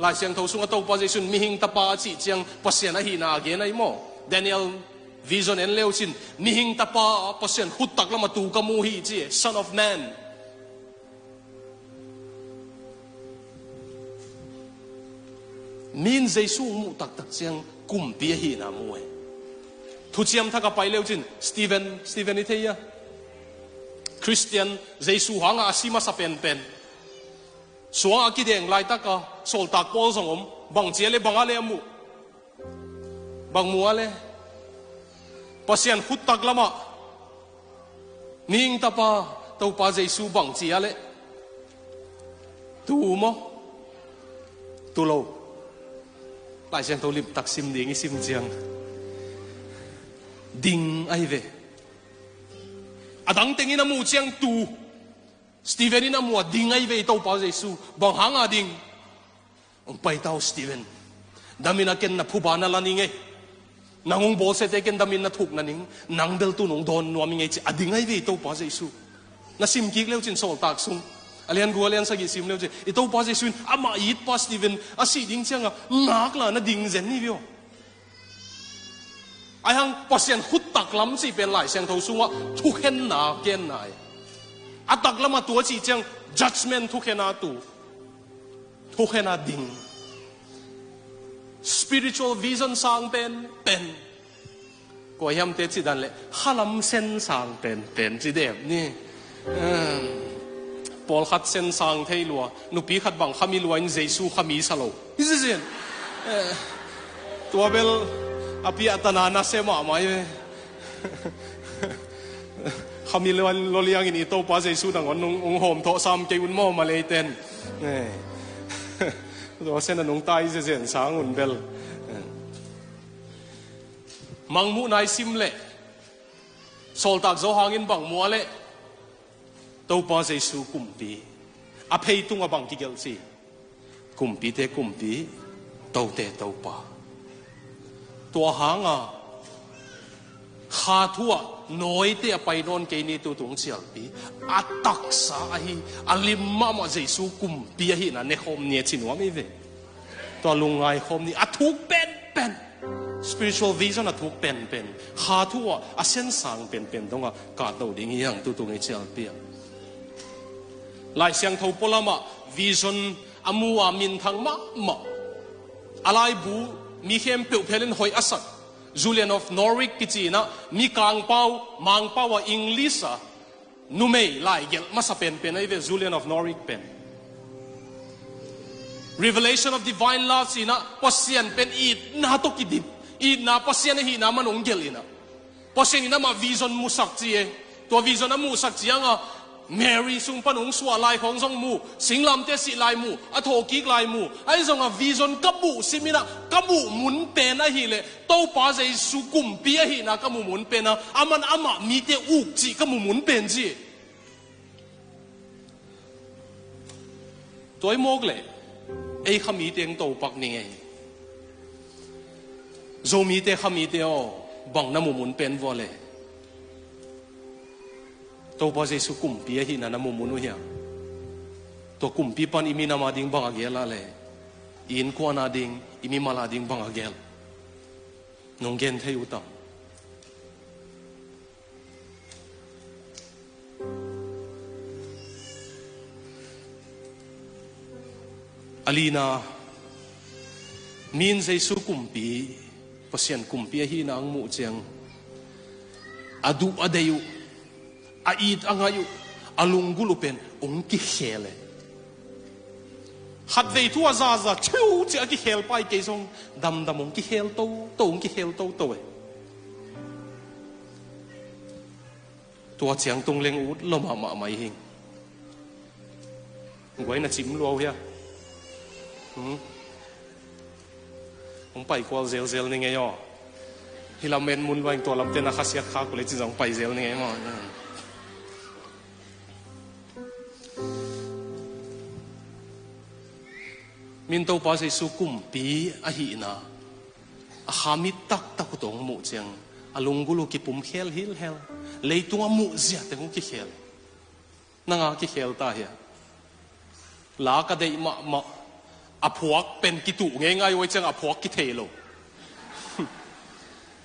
Lai Siangtho sungah Topa Jesu in mihing tapa a cih ciang Pasian ahihna a gen ahi maw? Daniel vision en leucin mihing tapa, Pasian khut taklam a tu ka mu hi ci e, Son of Man. Mi in Jesu hong muh taktak ciang kumpi ahihna mu e. Thuciam Thak a pai leucin Stephen, Stephen i thei a, Christian, Jesu hanga a si masa penpen, suang a kideng laitak a sawltak pawl zong om, bang ci a le bang a le a muh. Bang mu a le, Pasian khut taklam ah mihing tapa Topa Jesu bang ci a le, tu maw, tu lo? Lai Siangtho limtak sim ding i sim ciang ding ahi ve. A dang tengin a mu ciang tu. Stephen in a mu a, ding ahi ve i Topa Jesu. Bang hanga ding? Hong pai ta uh Stephen. Damin a ken na phuba na la ning ei. Nang hong bawlsiate ken damin na thuk na ning. Nang bel tu-in hong dawn nuam ing ei ci a, ding ahi ve i Topa Jesu. Na sim kik leucin sawltak sung a lian guk a lian sagih sim leucin i Topa Jesu in amah itpa Stephen a sih ding cianga ngakla na ding zen hi ve aw. Ahi hang Pasian khut taklam cih pen Lai Siangtho sungah thukhenna genna hi. A taklam a tu a cih ciang judgment thukhena tu. Thukhena ding. Spiritual vision sang penpen. Kua hiamte cih dan le khalam sen sang penpen ci dem ni. Em, pawlkhat sen sang thei lua, nupi khat bang khami lua in Jesu khami sa lo. Hi zizin. Eh, tua bel a piahtana na se mahmah hi ve. Khami lua lo liangin i Topa Jesu nangawn nung ung hawm thawh sam kei un maw Malay ten. Eh. Tua sen a nung tai zezen sang un bel. Eh. Mangmuhna i sim leh Sawltak Johan in bang mu a leh? Topa Jesu kumpi. A phei tungah bang kigelh ci? Kumpite kumpi, tote Topa. Tua hanga kha thu-ah nawite a pai nawn kei ni, tu tung cialpi. A taksa ahi, a lim mahmah Jesu kumpi ahihna nekhawm ni a ci nuam hi ve. Tua lungngai khawm ni, a thuk penpen. Spiritual vision a thuk penpen. Kha thu-ah a siansang penpen dongah kahto ding hi hang, tu tung i cialpi ah. Lai Siangtho pualamah vision a mu a minthang mahmah, a laibu mi khempeuh phelin hoih a sak, Julian of Norwich kici in ah, mi Kangpau, Mangpau a English a numei laigelh masa penpen ahi ve, Julian of Norwich pen. Revelation of Divine Love ci in ah, Pasian pen itna tawh kidip, itna, Pasian ahihna man hong gelh in ah, Pasian in amah vision musak ci e. Tua vision a muhsak ciangah Mary sung pan hong suah lai khawng zong mu, singlamteh sih lai mu, a thawhkik lai mu. Ahi zongah vision ka muh sim in ah, ka muh mun pen ahih leh Topa Jesu kumpi ahihna ka muh mun pen a, aman amah mite uk cih ka muh mun pen ci. Tua i mawk leh ei kha mite hong topak ning ei. Zomite kha mite aw, bang na muh mun pen vua leh? Topa Jesu kumpi ahihna na muh mun uh hiam? Tua kumpi pan i minam a ding bang a gel a leh, i innkuan a ding, i mimal a ding bang a gel? Nong gen thei uh tam? A lina, mi in Jesu kumpi, Pasian kumpi ahihna hong muh ciang, a duh a deih uh, a it a ngaih uh, a lunggulh uh pen hong kikhel e. Khatvei thu a zaza thiu ci a kikhel pai kei zong, damdam hong kikhel toto, hong kikhel toto e. Tua ciang tung leng ut lua mahmah mai hing. Guai na cim lua uh hia? Hmm? Hong pai kual zelzel ning ei aw. Hih lam en mun luang, tua lamte na khasiat khak uh leh ci zong pai zel ning ei maw. Min Topa Jesu kumpi ahihna a kha mi taktak uh tawh hong muh ciang, a lunggulh uh kipum khel hilhel. Leitung a muh ziate hong kikhel. Nang a kikhel ta hia? La ka deih mahmah, a phuak pen kituh ngeingai uh ei ciang a phuak kithei lo.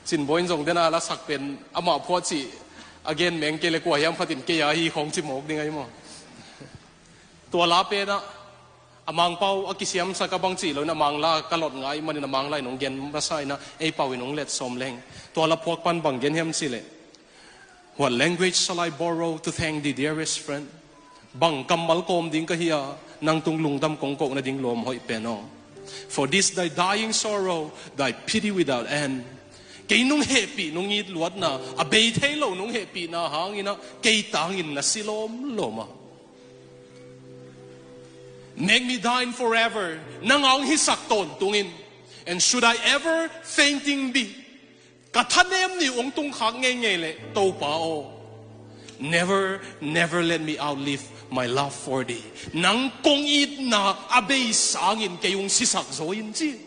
Cinbawi in zong den a la sak pen amah phuak cih a gen meng kei leh kua hiam khat in kei a hi khawng ci mawk ding ahi maw? Tua la pen ah a Mangpau a kisiamsak a bang cih lo in a Mangla ka lot ngai manin a Mangla in hong gen masa in ah ei pau in hong let sawm leng. Tua la phuak pan bang gen hiam cih leh, "What language shall I borrow to thank thee, dearest friend?" Bang kammal kawm ding ka hia, nang tung lungdam kong kohna ding lawm hoih pen aw. "For this thy dying sorrow, thy pity without end." Kei nong hehpih, nong it luatna, a bei thei lo nong hehpihna hangin ah kei tangin na si lawmlawm a. "Make me thine forever," nang a hong hisak tawntungin. "And should I ever fainting be," ka thanem ni hong tungkhak ngeingei leh, Topa aw, "never, never let me outlive my love for thee." Nang kong itna a bei sangin kei hong sisak zaw in ci.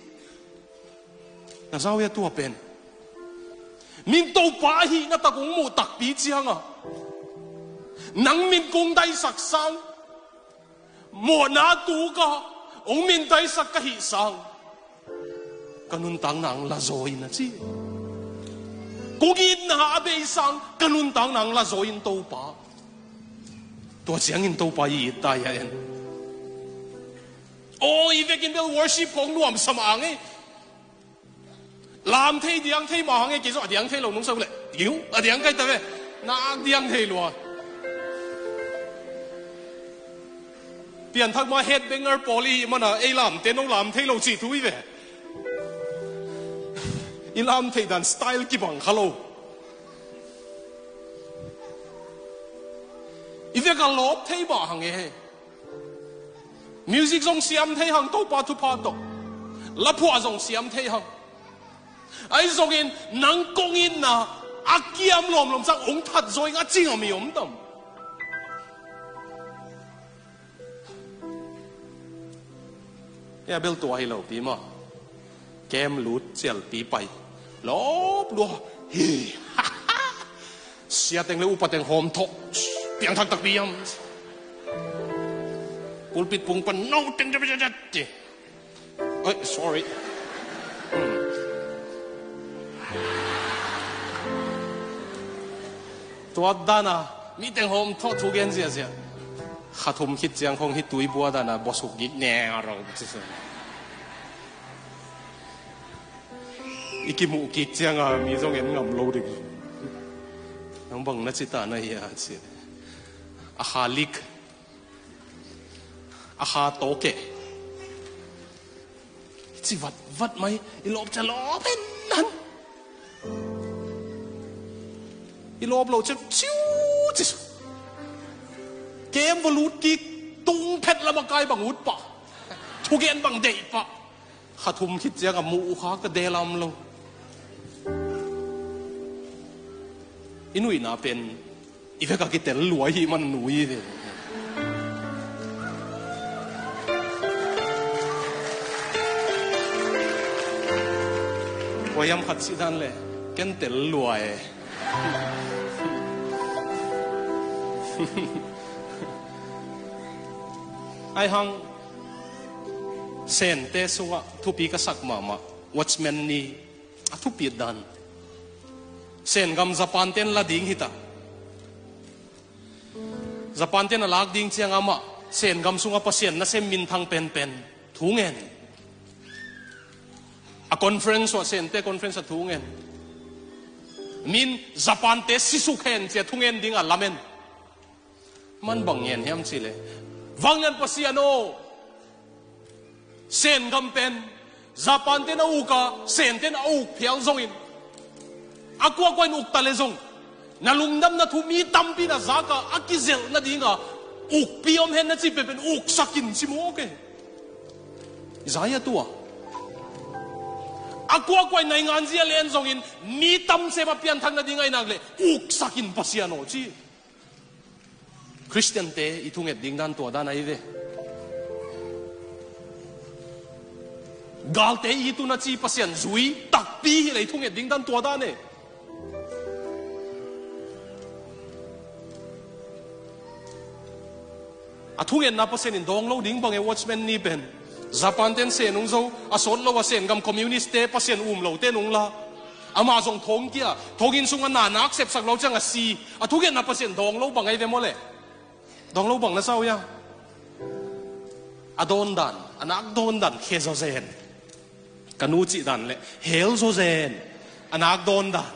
Na zau hia tua pen? Min Topa ahihna tak hong muh takpi ciangah, nang min kong daisak sang, mawhna tuk a hong min daisak ka hih sang, ka nuntakna hong la zaw in a ci. Kong itna a bei sang, ka nuntakna hong la zaw in Topa. Tua ciangin Topa i it ta hi a en. Aw, i vekin bel worship khawng nuamsa mah hang e. Lam thei diang thei mah hang e, kei zong a diang thei lo nong sa uh leh, iu, a diang kai ta ve. Nak diang thei lua. Pianthak mah headbanger pawl i hih mana ei lamte no lam thei lo cih thu hi ve. I lam theih dan style kibang kha lo. I vek a lawp thei mah hang e. Music zong siam thei hang, Topa thupha tawh. Laphuah zong siam thei hang. Ahi zongin nang kong itna a kiam lawmlawm sang hong that zaw ing a ci ngam i om tam? Hia bel tua hi lo pi maw. Kem lut cialpi pai. Lawp lua. Hi. Sia teng le upa teng hawm thawh. Piangthak takpi hiam. Pulpit pung pan no teng jap jap jap ci. Oi, sorry. Hmm. Tua dana mi teng hawm thawh thu gen ziazia. Kha thum khit ciang khong hih tuibua dan a bawsuk gik neng a rau ci sa. I kimuh kik ciang a mi zong en ngam lo ding. Nang bang na ci ta na hi a ci. A kha lik. A kha tawk e. Ci vat vat mai, i lawp ciang lawp hen nan. I lawp lo ciang ciu ci su. Kem va lut kik, tung phet lam a kai bang ut pah. Thugen bang deih pah. Kha thum khit ciang a muh uh kha ka delam lo. I nuihna pen i vek a kitel lua i hih man nui ve. Kua hiam khat cih dan le ken tel lua e. Ahi hang Sente sungah thupi ka sak mahmah Watchman Nee a thupiat dan. Sen gam Japan ten la ding hi ta. Japan ten a lak ding ciang amah Sen gam sungah Pasian nasem minthang penpen thu ngen. A conference uh a, Sente conference a thu ngen. Min Japan te sisuk hen ci a thu ngen ding a lamen. Man bang ngen hiam cih leh, vang nian Pasian aw, Sen gam pen Japan ten a uk a, Sente in a uk phial zongin, a kuakua in uk ta le zong, na lungdamna thu mi tampi in a zak a, a kizelh nading a ukpi om hen na cih penpen uksak in ci mawk e. Isaiah tua. A kuakua in nainganzi a len zongin mi tamsem a pianthak nading ahih nak leh uksak in Pasian aw ci. Khristiante i thunget ding dan tua dan ahi ve. Galte i tun a ci Pasian zui takpi hi leh i thunget ding dan tua dan e. A thungetna Pasian in dawng lo ding bang e, Watchman Nee pen. Japan ten Sen hong zo, a sawt lo a Sen gam communist te, Pasian um lo ten hong la. Amah zong thong kia, thong inn sungah na nak sepsak lo ciang a si. A thungetna Pasian dawng lo bang ahi ve maw le? Dawng lo bang na sa uh hia? A dawn dan, a nak dawn dan khia zawzen. Ka nu cih dan le hel zawzen. A nak dawn dan.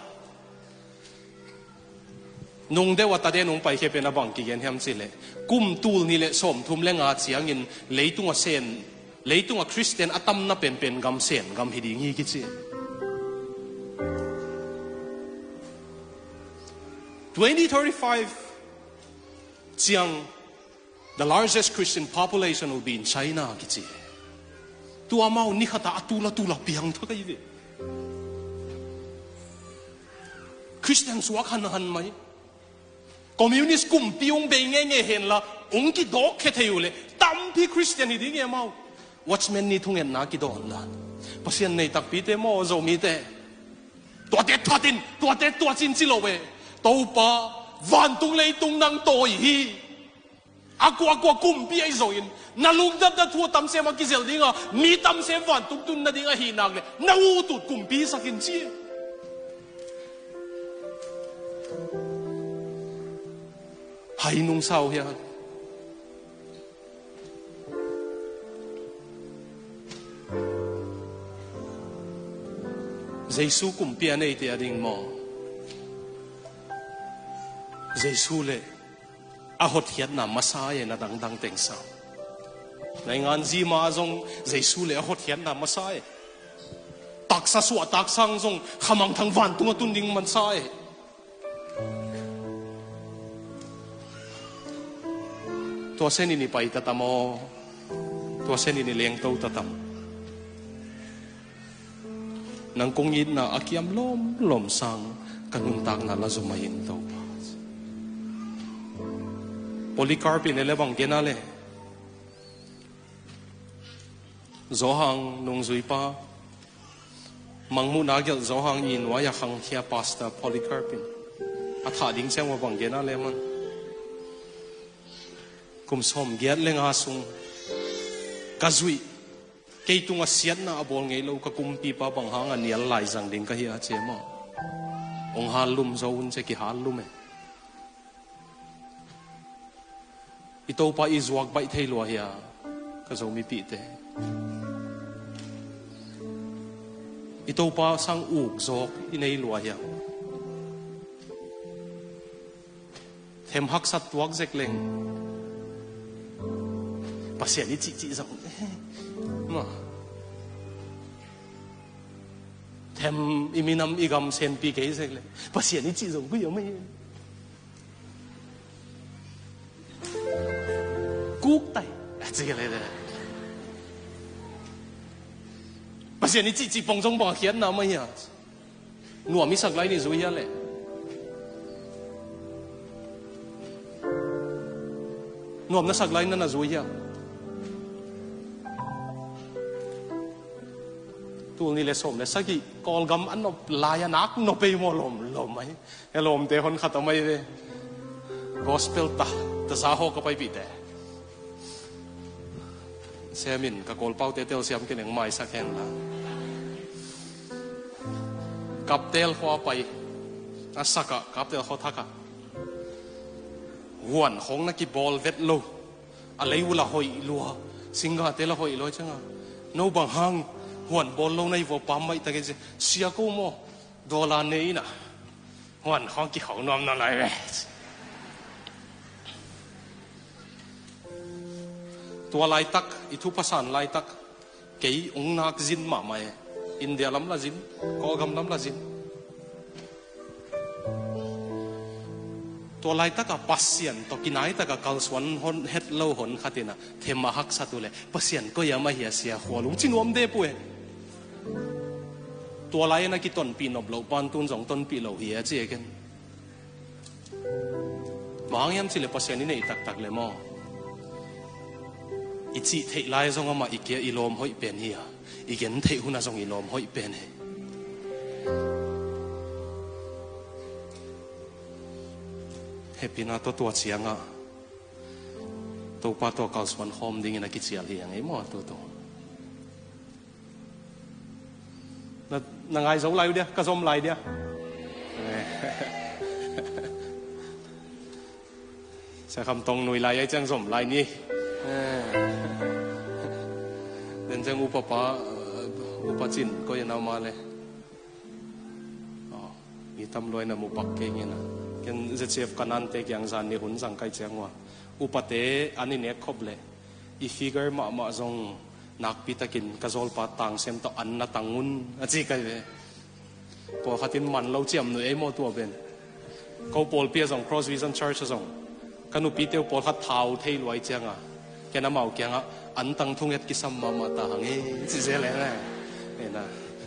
Nung deuh a ta den hong paikhia pen a bang kigen hiam cih leh, kum tul nih le sawmthum le nga ciangin leitung a Sen, leitung a Khristian a tamna penpen gam Sen gam hi ding hi kici. Twenty thirty-five ciang the largest Christian population will be in China kici. Tua amau ni khat a a tul a tul a piangthak ahi ve. Khristian suak hanhan mai. Communist kumpi hong bei ngeingei hen la, hong kidawk khia thei uh leh tampi Khristian hi ding e amau. Watchman Nee thungetna kidawn dan. Pasian nei takpite maw, Zomite? Tuate that in, tuate tuat in ci lo e. Topa, vantung leitung nang tawi hi. A kuakua kumpi ahi zongin, na lungdamna thu a tamsem a kizelh ding a, mi tamsem vantung tun nading ahih nak leh na utut kumpi sak in ci. Hai nung sa uh hia? Jesu kumpi a neite a ding maw? Jesu le a hotkhiatna masa e, na dangdang teng sa. Nainganzi ma zong Jesu le a hotkhiatna masa e. Taksa suahtak sang zong khamangthang vantung a tun ding masa e. Tua senin i pai tatam aw. Tua senin i lengto tatam. Nang kong itna a kiam lawmlawm sang ka nuntakna la zumai in Topa. Polycarp in e le bang gen a le, Johan nungzuipa, Mangmuhna gelh Johan i nuai a khangkhia Pastor Polycarp in a thah ding ciang uh a bang gen a le man, kum sawmgiat le nga sung ka zuih, kei tungah siatna a bawl ngei lo ka kumpipa bang hang a nial lai zang ding ka hi a ci e maw? Hong hal lum zo un ci e, kihal lum e. I Topa i zuak baih thei lua hia, ka Zomipihte? I Topa sang uk zawk i nei lua hia? Them haksat tuak zek leng Pasian i cihcih zong, eh, ma. Them i minam i gam senpi kei zek leng Pasian i cih zong koi a mah hi. Kuk tai a ci le le. Pasian i cihcih pong zong bang a khiatna mah hia? Nuam i sak lai ni zui hia le? Nuam na sak lai na na zui hia? Tul ni le sawm le sagih Kawlgam a nop lai a nak nop ei maw, lom lom ai. He lawmte hon khat a mai ve. Gospel ta, ta za haw ka paipihte. Siamin ka Kawlpaute telsiam kineng maisak hen la. Kaptel khua pai. A sakah, Kaptel khua thakah. Huan khong na kibawl vet lo. A lei uh la hoih lua. Singgate la hoih lua cianga. No bang hang huan bawl lo na i vua pam maih tak e ci. Sia ko maw. Dollar nei ina. Huan khawng kikhau nuam nawn lai ve. Tua laitak, i thupha san laitak, kei ung nak zin mahmah e. India lam la zin, Kawlgam lam la zin. Tua laitaka Pasian tawh kinaitaka kalsuan hon, het lo hon khatina them a haksat uh le Pasian koi a mah hia sia khualung ci nuam de pu e. Tua lai-in a kitonpih nop loh pan tun zong tonpih lo hi a ci e ken. Bang hang hiam cih le Pasian i neih taktak le maw, i cih theih lai zong amah i kia i lawm hoih pen hi a, i gen theih hunah zong i lawm hoih pen hi. Hehpihna tawh tua ciangah Topa tawh kalsuan khawm dingin a kicial hi a ngei maw, tutu. Na, na ngai zo lai uh dia, ka zom lai dia. Sia Kham Tong nui lai ai ciang zom lai ni. Den ciang upa pa, upa cin ko ia na ma le. Aw, mi tam luai na mu pak kei ngena. Ken Z C F Kanaan te kiang zan ni hun zang kai ciang ua. Upate an i nek khop le i figure mahmah zong nakpi takin ka zawlpa Tang Sem tawh an na tang un a ci kai ve. Pawlkhat in man lo ciam nuih ei maw tua pen. Ko pawlpi ah zong Cross Vision Church ah zong ka nupite uh pawlkhat thau thei luai cianga ken amau kiangah an tang thunget kisam mahmah ta hang e ci zel e na.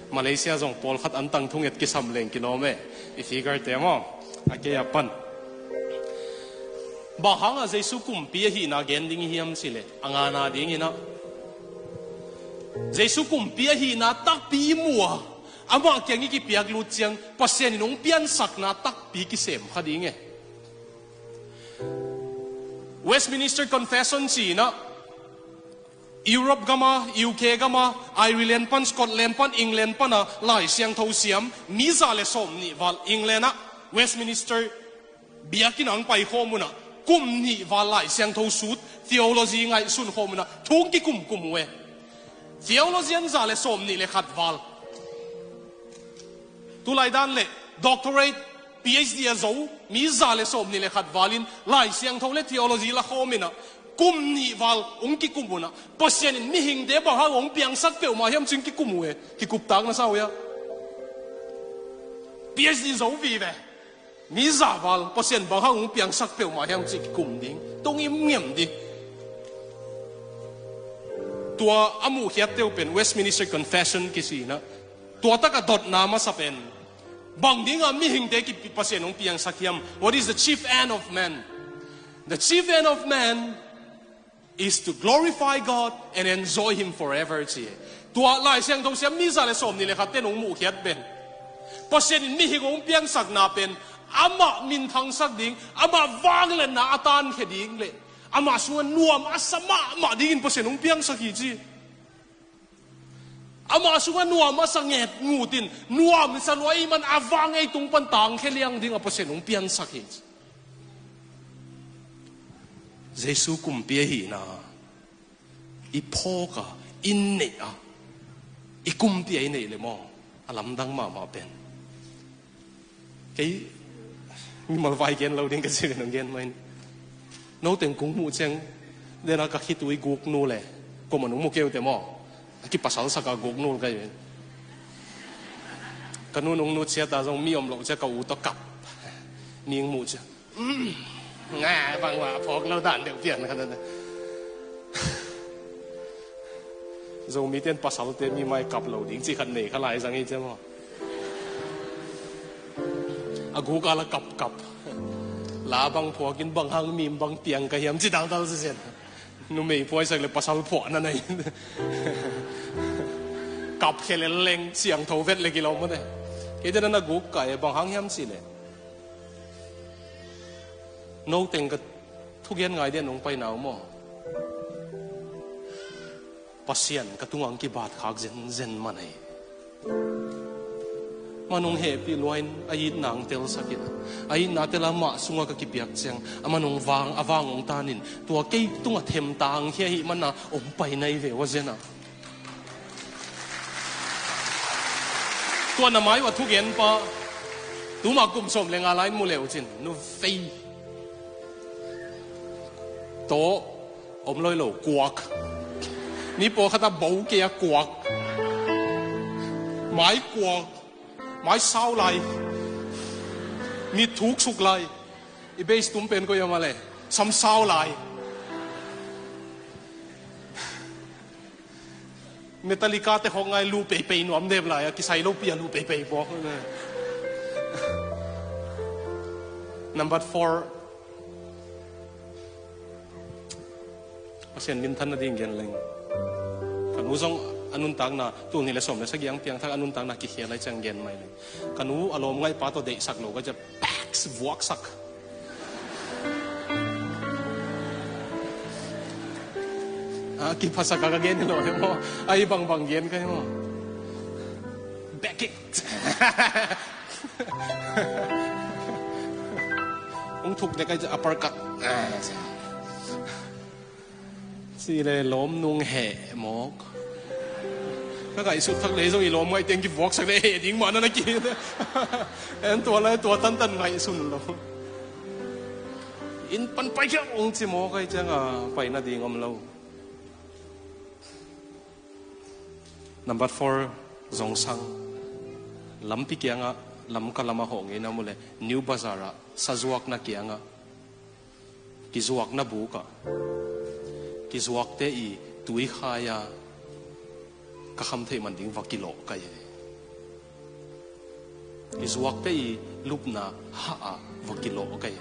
Malaysia zong pawlkhat an tang thunget kisam leng kilawm e. I figure te maw a kei a pan. Bang hangah Jesu kumpi ahihna gen ding hiam cih leh a ngana dinginah Jesu kumpi ahihna takpi i mu a, amah kiang i kipiak lut ciang Pasian in hong piansakna takpi kisem kha ding e. Westminster Confession ci-inah Europe gama, U K gama, Ireland pan, Scotland pan, England pana Lai Siangtho siam mi za le sawm nih val, England ah Westminster biakinn ah hong paikhawm unah kum nih val Lai Siangtho sut, theology ngaihsun khawm unah thu hong kikumkum uh e. Theologian za le sawm nih le khat val, tulai dan le doctorate, P H D a zo mi za le sawm nih le khat valin Lai Siangtho le theology la khawm inah kum nih val hong kikum unah Pasian in mihingte bang hang hong piangsak peuhmah hiam cin kikum uh e. Kikuptak na sa uh ia? P H D zo vive. Mi za val Pasian bang hang hong piangsak peuhmah hiam cih kikum ding, tong imngem ding. Tua a muhkhiatte uh pen Westminster Confession kici inah tua takah dotna masa pen bang dingah mihingte kipi Pasian hong piangsak hiam? What is the chief end of man? The chief end of man is to glorify God and enjoy Him forever, ci. Tua Lai Siangtho siam mi za le sawm nih le khat ten hong muhkhiat pen Pasian in mihing hong piangsakna pen amah minthangsak ding, amah vangliatna a tankhia ding le amah sungah nuam a sa mahmah dingin Pasian hong piangsak hi ci. Amah sungah nuam a sa nget ngutin nuam sa lua i man a vang ei tung pan tangkhia liang dingah Pasian hong piansak hi ci. Jesu kumpi ahihna i phawk a, i neih a, i kumpi a i neih le maw, a lamdang mahmah pen. Kei mimal vai gen lo ding ka ci ve, nong gen mai. Noteng kong muh ciang, dena ka khitui guk nu le, kuamah nong mu kei uh teh maw, a kipasalsak a guk nu ka hi ve. Ka nu nong nu ciat a zong mi om loh ciang ka u tawh kap. Ning muh ciang, "Mm, nga bang hua phawk lo dan deuh pian kha na." Zomite in pasalte mi mai kap lo ding cih khat nei kha lai zang hi ciang maw. A guk a la kapkap. La bang phuak in bang hang mim bang piang ka hiam ci daldal sisen. Numei phuaisak le pasal phuahna nei. Kap khia le leng siangtho vet le kilawm mawte. Kei te na na guk kai bang hang hiam cih le, noteng ka thugen ngai dian nong paina uh maw? Pasian ka tungah hong kibat khak zenzen man ahi. Aman hong hehpih lua in a itna hong telsak in, a itna tel a amah sungah ka kipiak ciang, aman hong vang, a vang hong tan in, tua kei tungah themtang hi ahih manin hong paina hi ve ua zen a. Tua na mai uh a thugenpa, tuma kum sawm le nga lai in mu le uh cin, nu vei. Tawh, om loi lo, kuak. Ni pawlkhat a bo kei a kuak. Mai kuak. Mai sau lai. Mit thuksuk lai. I base tum pen koi a mah le, sam sau lai. Metallica te khawk ngai, lu peipei nuam dep lai a, kisai lo pi a lu peipei pawk. Number four. Pasian minthan nading gen leng. Ka nu zong a nuntakna, tul nih le sawm le sagih ang piangthak a nuntakna kikhia lai ciang gen mai leng. Ka nu a lawm ngaihpa tawh deihsak lo ka ciah, paks, vuaksak. A kiphasak a ka gen hi lo hi maw? A hi bangbang gen ka hi maw? Back kick. Hong thuk dek a, uppercut. Ci le lawm nung heh mawk. Ka ngaihsut thak le zong i lawm ngaih teng kivuaksak le heh ding mah na na ki. En tua lai tua tantan ngaihsun lo. Inn pan pai khia ung ci mawk ai ciang a pai nading om lo. Number four, Zongsang. Lampi kiangah, Lamka lamah hawh ngeina mu le, New Bazar ah, sazuakna kiangah, kizuakna bukah, kizuakte i tuikhai-a ka kham theih man ding va kilawh ka hi. Kizuakte i lupna hah-ah va kilawh ka hi.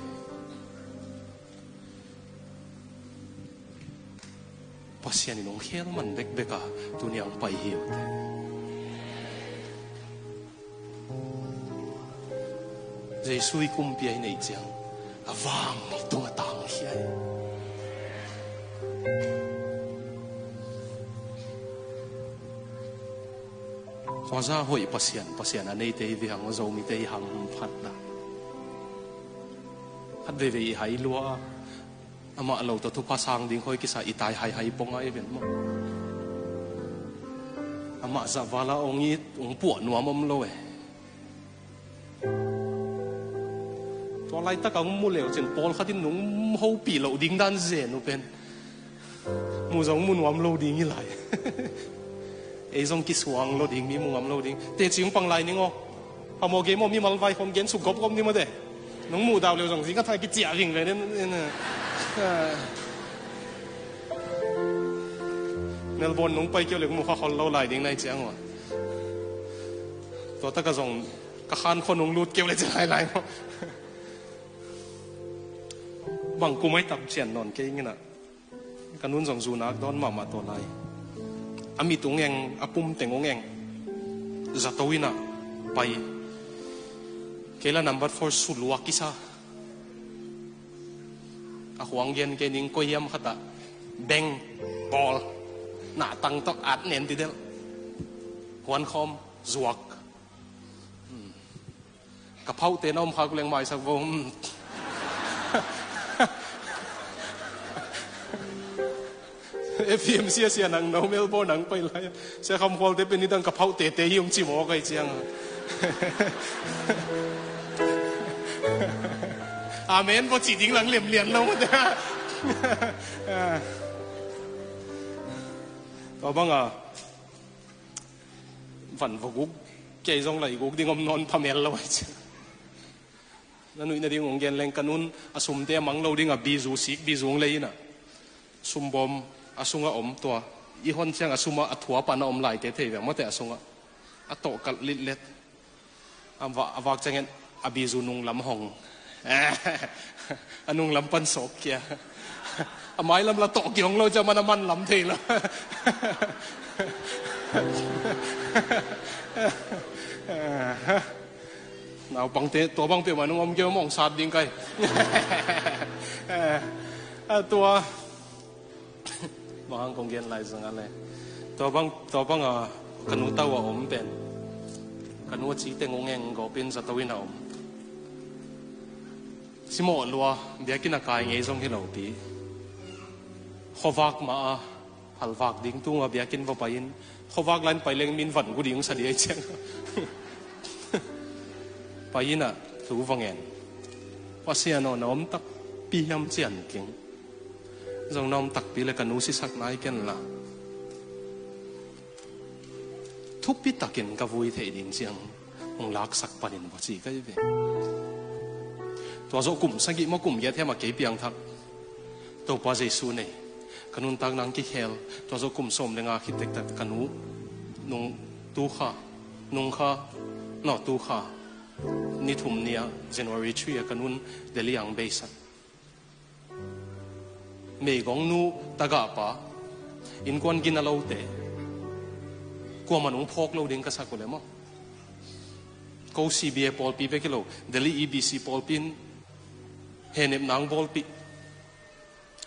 Pasian in hong khel man bekbek a tuni a hong pai hi uh te. Jesu i kumpi a i neih ciang a vang i tungah tangkhia hi. Tua zah hoih Pasian, Pasian a neite i vihang aw, Zomite i hamphatna. Khat veivei i hai lua a, amah lo tawh thupha sang ding khoi kisa i tai haihai pong a i ven maw? Amah zah vala ong it, ong puah nuam om lo e. Tua laitak a ong mu leu cin pawlkhat in nung hopih loh ding dan zen uh pen. Mu zong mu nuam lo ding hi lai. Ei zong kisuang lo ding, mi mu ngam lo ding. Teci ong pang lai ning aw. Phamawh gei maw, mimal vai khawng gen suk gawpgawp ni maw te. Nong muh dau leu zong zing ka thai kiciah ving ve den. Melbourne nong pai keu le mu kha khol lo lai ding nai ciang aw. Tua taka zong ka khan khua nong lut keu le ci lai lai maw. Bang kum ai tam cian nawn kei ngina. Ka nun zong zu nak dawn mahmah tua lai. A mit ung eng, a pum teng ung eng. Zato ina pai. Kei la number four suluak kisa. A huang gen kei ning koi hiam khat ah beng, bawl, nahtang tawh at nen ti del. Huan khawm, zuak. Ka phauhte na om khak leng maisak vo. Hmm. F M C a sia nang no Melbourne nang pai lai a, sia Kham Khualte pen nidang ka phauh tete hi ung ci mawk ai ciang. Amen vaw ci ding lang lemlian lo. Tua banga van va guk kei zong lai guk ding om nawn phamel lo ai ciang. Na nuih nading hong gen leng ka nun a sumte a mang lo ding a bizu sik bizu hong lei inah sumbawm a sungah om tua i hon ciang a sumah a thuapah na om laite thei veng mawte a sungah a tawh kalh litlet a vak ciangin a bizu nunglam hong a nunglam pan sawk kia a mailam la tawh kihong lo ciang man a manlam thei lo. Naupangte tua bang peuhmah nung om kei om hong sat ding kai. A tua bang hang kong gen lai zanga le tua bang tua banga ka nu tau a om pen ka nu a ci teng ung eng gawpin zato in a om. Simawh lua biakinn a kai ngei zong hi lopi khuavak mah a halvak ding tunga biakinn va pai-in khuavak lain pai leng min van gu ding sa di ai ciang pai-in ah thu va ngen. Pasian aw na om takpi hiam cian king zong na om takpi le ka nu sisak nai ken la thupi takin ka vui theih ding ciang hong laksak panin va ci ka hi ve. Tua zawh kum sagih maw kum giat hiam a kei piangthak Topa Jesu nei ka nuntak nang kikhel tua zawh kum sawm le nga khit tektak ka nu nung tukha nungkha naw tukha ni thum ni-a January three a ka nun Delhi ang beisan. Meigong nu tagahpa innkuan gina lote kuaman hong phawk lo ding ka sak uh le maw? Ko C B A pawlpi bek hi lo Delhi E B C pawlpi in hehnep nang bawlpih.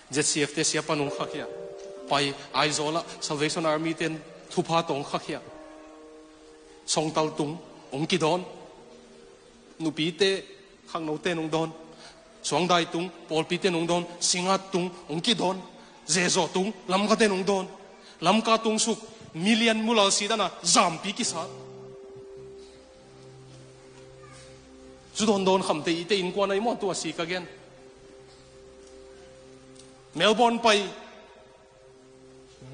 Z C F te siapa nung khakhia pai Aizawl ah Salvation Army ten thupha tawng khakhia songtal tung hong kidawn. Nupite khangnote nung dawn suangdai tung pawlpite nung dawn singat tung hong kidawn. Zezaw tung lamkate nung dawn lamka tung suk million mulal si dana zampi kisat. Zu dawn dawn khamte ite innkuan ahi maw tua si ka gen. Melbourne pai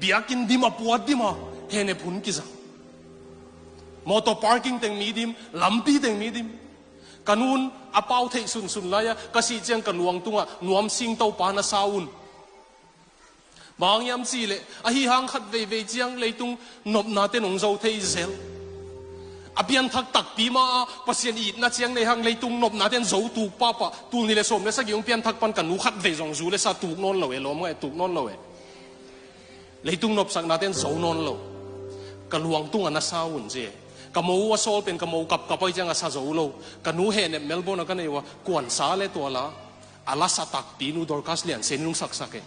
biakinn dima puat dima hehnep hun kizang. Motor parking teng mi dim lampi teng mi dim. Ka nun a pau theih sunsun lai-a ka sih ciang ka luang tungah nuam singto pa na sa un. Bang hiam cihleh ahi hang khat veivei ciang leitung nopnate nong zo thei zel. A pianthak takpi ma-a Pasian itna ciang nei hang leitung nopnate an zo tuk pahpah tul ni le sawm le sagih hong pianthak pan ka nu khat vei zong zu le sa tuk nawn lo e lawm ngai tuk nawn lo e. Leitung nopsaknate an zo nawn lo. Ka luang tungah na sa un ci e. Ka mo uh a sawl pen ka mo kapkap ahi ciang a sa zo lo. Ka nu hehnep Melbourne a ka nei uh a kuansa le tuala a lasa takpi nu Dorcas Lian Sen in hong saksak e.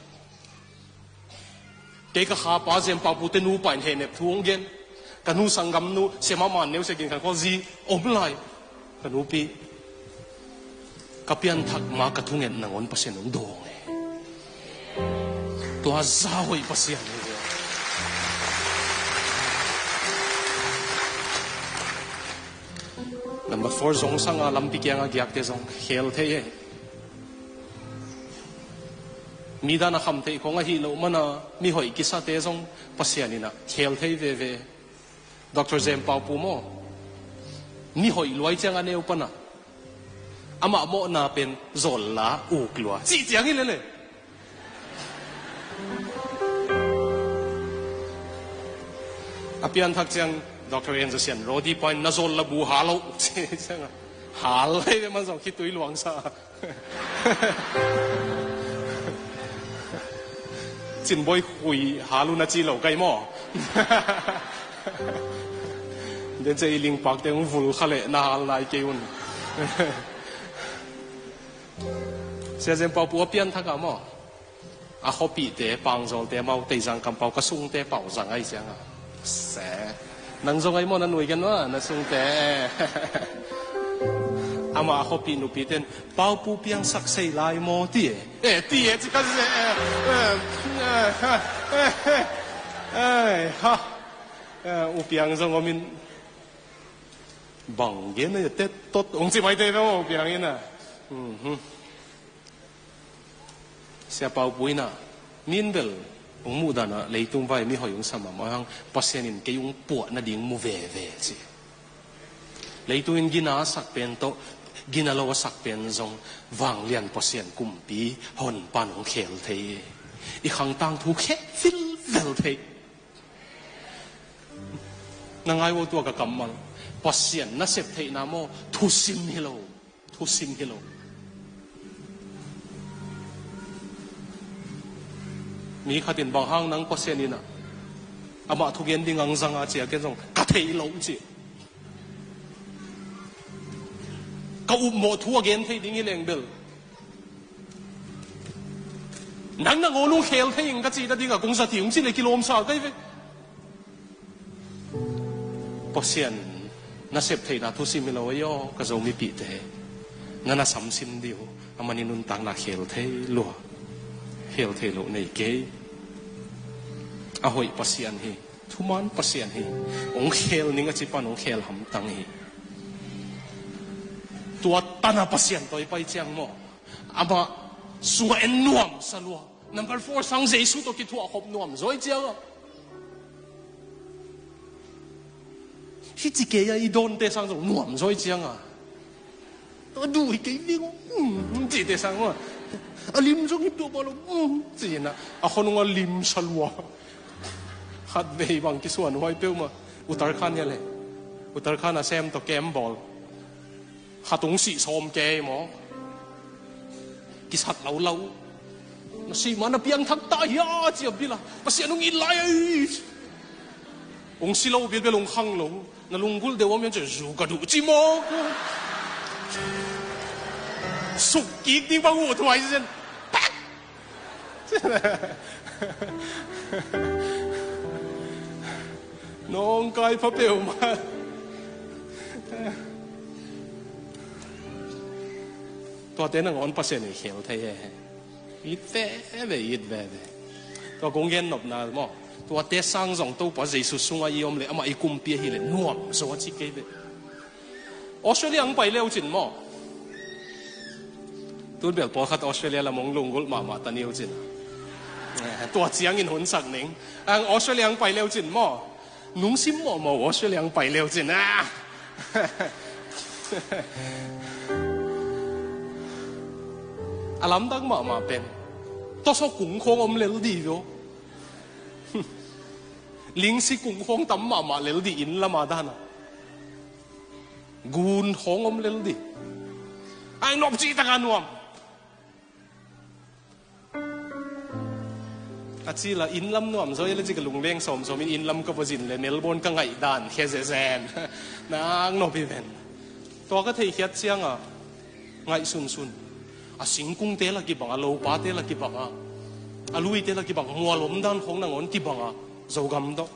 Kei ka khapa Zem Pau Pu te nupa in hehnep thu hong gen. Ka nu sanggam nu Sema Man Neu Sia Gin Khan Khual zi om lai. Ka nupi ka pianthak ma ka thunget nangawn Pasian hong dawng e. Tua za hoih Pasian hi. Number four zong sanga lampi kianga giakte zong khel thei e. Mi dan a kham theih khong ahi loh mana mi hoih kisate zong Pasian inah khel thei veve. Doctor Zem Pau Pu maw mi hoih luai ciang a neu pana amah mawhna pen zawlla uk lua cih ciang hi lele. A pianthak ciang Doctor Enzo Sian Rodi Point na zawlla bu hal lo cih ciang a hal lai ve man zong khitui luangsa. Cinbawi khui hal un a ci lo kai maw? Den cia i lingpakte hong vul kha leh na hal nai kei un. Sia Zem Pau Pu a pianthak ah maw? A khuapihte pangzawlte mau teizang kampau ka sungte pau zang ai cianga se. Nang zong ai maw na nuigan maw na sungte. Amah a khuapih nupiten Pau Pu piangsak sei lai maw ti e. E ti e ci ka se. Ai, ha. Eh, U Piang zong om in, bang gen a tet tot ong ci mai te ve, U Piang in a. Mhm. Sia Pau Pu in a, min bel ong muh dan a leitung vai mi hoih ong sa mahmah hang, Pasian in kei ong puah nading mu veve ci. Leitung in gina a sak pen tawh, gina lo a sak pen zong, vanglian Pasian kumpi hon pan ong khel thei. I khang tangthu khel vilvel thei. Na ngai vo tua ka kammal. Pasian nasep theihna maw, thusim hi lo. Thusim hi lo. Mi khat in bang hang nang Pasian in a, amah thugen ding ang zang a ci a, ken zong ka thei lo ci. Ka upmawh thu a gen thei ding hi leng bel, nang nangawn ong khel thei ing ka cih nading a kong zat hi ung ci le kilawm sa ka hi ve. Pasian nasep theihna thusim hi lo ei aw, ka Zomipihte. Na na samsim dih uh, a man i nuntakna khel thei lua. Khel thei lo nei kei. A hoih Pasian hi. Thuman Pasian hi. Ong khel ning a ci pan ong khel hamtang hi. Tua tan a Pasian tawh i pai ciang maw, amah sungah en nuamsa lua. Number four sang Jesu tawh kithuah khop nuam zaw i ciang a. Hih ci kei a i dawnte sang zong nuam zaw i ciang a. A duh hi kei ding uh, um, cihte sang uh a. A lim zong hi peuhmah lo, um, ci in a. A khonung a lim sa lua. Khatvei bang kisuan huai peuhmah. Uttarakhand hi a le. Uttarakhand a sem tawh camp bawl. Khat ong sih sawm kei maw. Kisat lo lo. Na sih ma na piangthak ta hia ci a bil a. Pasian ong it lai a i. Ong si lo bilbel ong khang lo. Na lunggulh deuh om hian ci zu ka duh ci maw. Suk kik ding bang uh thuai zen. Pak! Nawngkai pha peuhmah. Tuate nangawn Pasian in khel thei he. It veve, it veve. Tua kong gen nopna maw, tuate sang zong Topa Jesu sungah i om le amah i kumpi ahih leh nuam zaw a ci kei ve. Australia ang pai leu cin maw. Tun bel pawlkhat Australia lam ong lunggulh mahmah ta niu cin. Eh, tua ciangin hun sak ning. Ang Australia ang pai leu cin maw. Nungsim mawhmawh Australia ang pai leu cin. Ah! A lamdang mahmah pen. Tawsaw kung khawng om lel dih vio. Lingsi kung khawng tam mahmah lel dih inn lama dana. Gun khawng om lel dih. Ai nop cih taka nuam. A cila inn lam nuam zaw i le cika lungleng sawmsawm in inn lam ka va zin le Melbourne ka ngaih dan khia zezen. Nang nop hi ven. Tua ka theikhiat cianga ngaih sunsun. A singkungte la kibanga, lopate la kibanga, a luite la kibang, mual omdan khawng nangawn kibanga, Zogam tawh.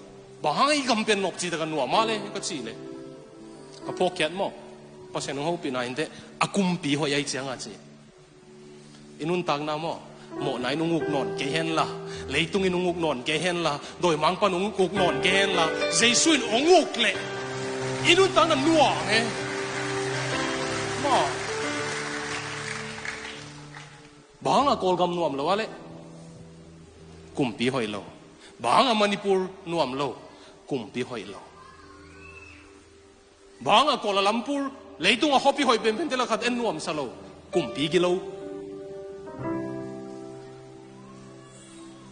Bang hang i gam pen nop cih taka nuam a le ka cih le. Ka phawkkhiat maw. Pasian hong hopihna inteh, a kumpi hoih ai cianga cih. I nuntakna maw. Mawhna in hong uk nawn kei henla, leitung in hong uk nawn kei henla, dawimangpan hong uk nawn kei henla, Jesu in hong uk leh i nuntakna nuam e. Maw. Bang a Kawlgam nuam lo a leh kumpi hoih lo. Bang a Manipur nuam lo, kumpi hoih lo. Bang a Kuala Lumpur, leitung a khuapi hoih penpente la khat en nuamsa lo, kumpi gilo.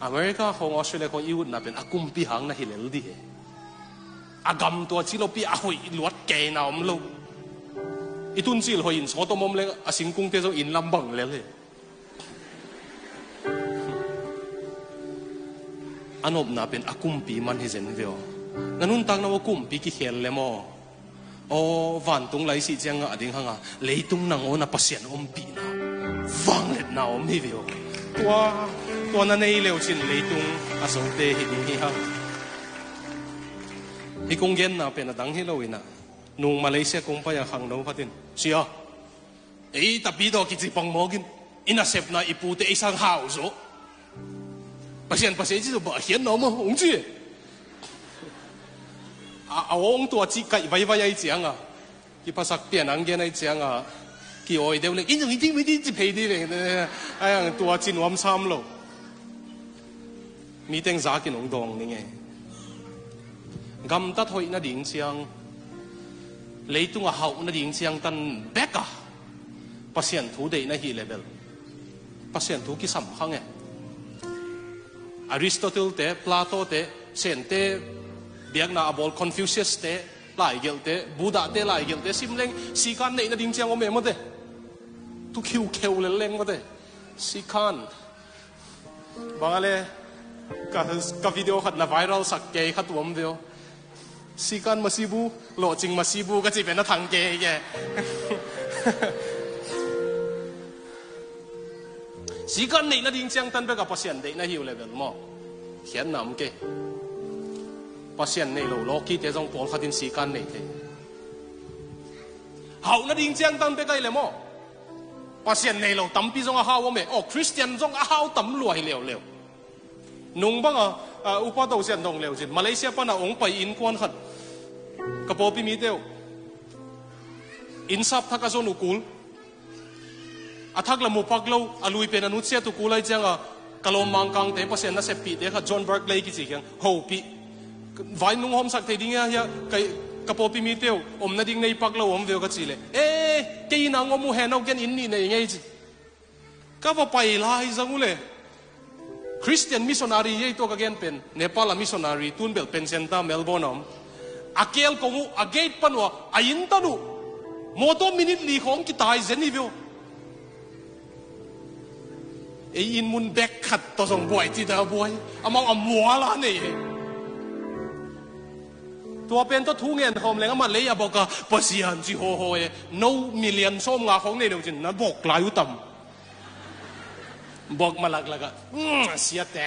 America khawng, Australia khawng i utna pen a kumpi hang na hi lel dih e. A gam tua ci lopi a hoih luat keina om lo. I tuncil hoih in sawt om om leng a singkungte zong inn lam bang lel e. A nopna pen a kumpi man hi zen hi ve aw. Na nuntakna uh a kumpi kikhel lem aw. Aw, vantung lai sih ciang ngah ding hanga, leitung nangawn a Pasian ompihna, vangliatna om hi ve aw. Tua, tua na nei leu cin leitung a zote hi ding hi hang. Hi kong genna pen a dang hi lo inah, nung Malaysia kong pai a khangno khatin, "Sia, ei tapi tawh kici pang mawkin, i nasepna i pute ei sang hau zo." Pasian, Pasian ci zo, bah khian na om a, hong ci. A, a awng tua cih kaih vaivai ai cianga, kiphasak pian ang gen ai cianga, ki-awi deuh leng, in zong i ting mi ti ci phei di veng, ai ang tua ci nuam sam lo. Mi teng zakin hong dawng ning e. Gamtat hoih nading ciang, leitung a hauh nading ciang tan bek a Pasian thu deihna hi le bel Pasian thu kisam khang e. Aristotle te, Plato te, Sente biakna a bawl Confucius te laigelhte, Buddha te laigelhte sim leng sikan neih nading ciang om e mawte. Thu khiukheu lel leng mawte. Sikan. Bang a le ka, ka video khat na viral sak kei kha tuam veo. Sikan masibu, lawhcing masibu ka cih pen a thang kei ke. Sikan neih nading ciang tan bek a Pasian deihna hi uh le bel maw, khiatna om kei. Pasian nei lo lawkite zong pawlkhat in sikan nei thei. Hauh nading ciang tan bek ai le maw, Pasian nei lo tampi zong a hau om e. Aw, Khristian zong a hau tam lua hi leuleu. Nung banga, a, upa to sian dong leu cin Malaysia pana ong pai innkuan khat ka pawlpi mite uh, innsap thak a zon uh kul, a thak la mu pak lo, a lui pen a nutsiat uh kul ai cianga, ka lawm Mangkangte, Pasian naseppihte khat John Barclay kici kiang hopih. Vai nung hawmsak thei ding hia, hia, ka, ka pawlpi mite uh, om nading nei pak lo om veu ka ci le, e, kei inn a ngom uh hen au, ken inn nih nei ngei ci. Ka va pai lai zang uh le, Christian missionary ei tua ka gen pen, Nepal a missionary, tun bel pension ta, Melbourne a om. A kel kong uh, a gate pan uh a, a inn tan uh, mawtaw minute li khawng kitai zen hi veu. Ei inn mun bek khat tawh zong buai ci ta buai. Amau a mual a nei e. Tua pen tawh thu ngen khawm leng amah lei a bawk a, Pasian ci hawhaw e. No million sawm nga khawng nei deuh cin na bawk lai uh tam. Bawk ma laklak ah, mm, siate.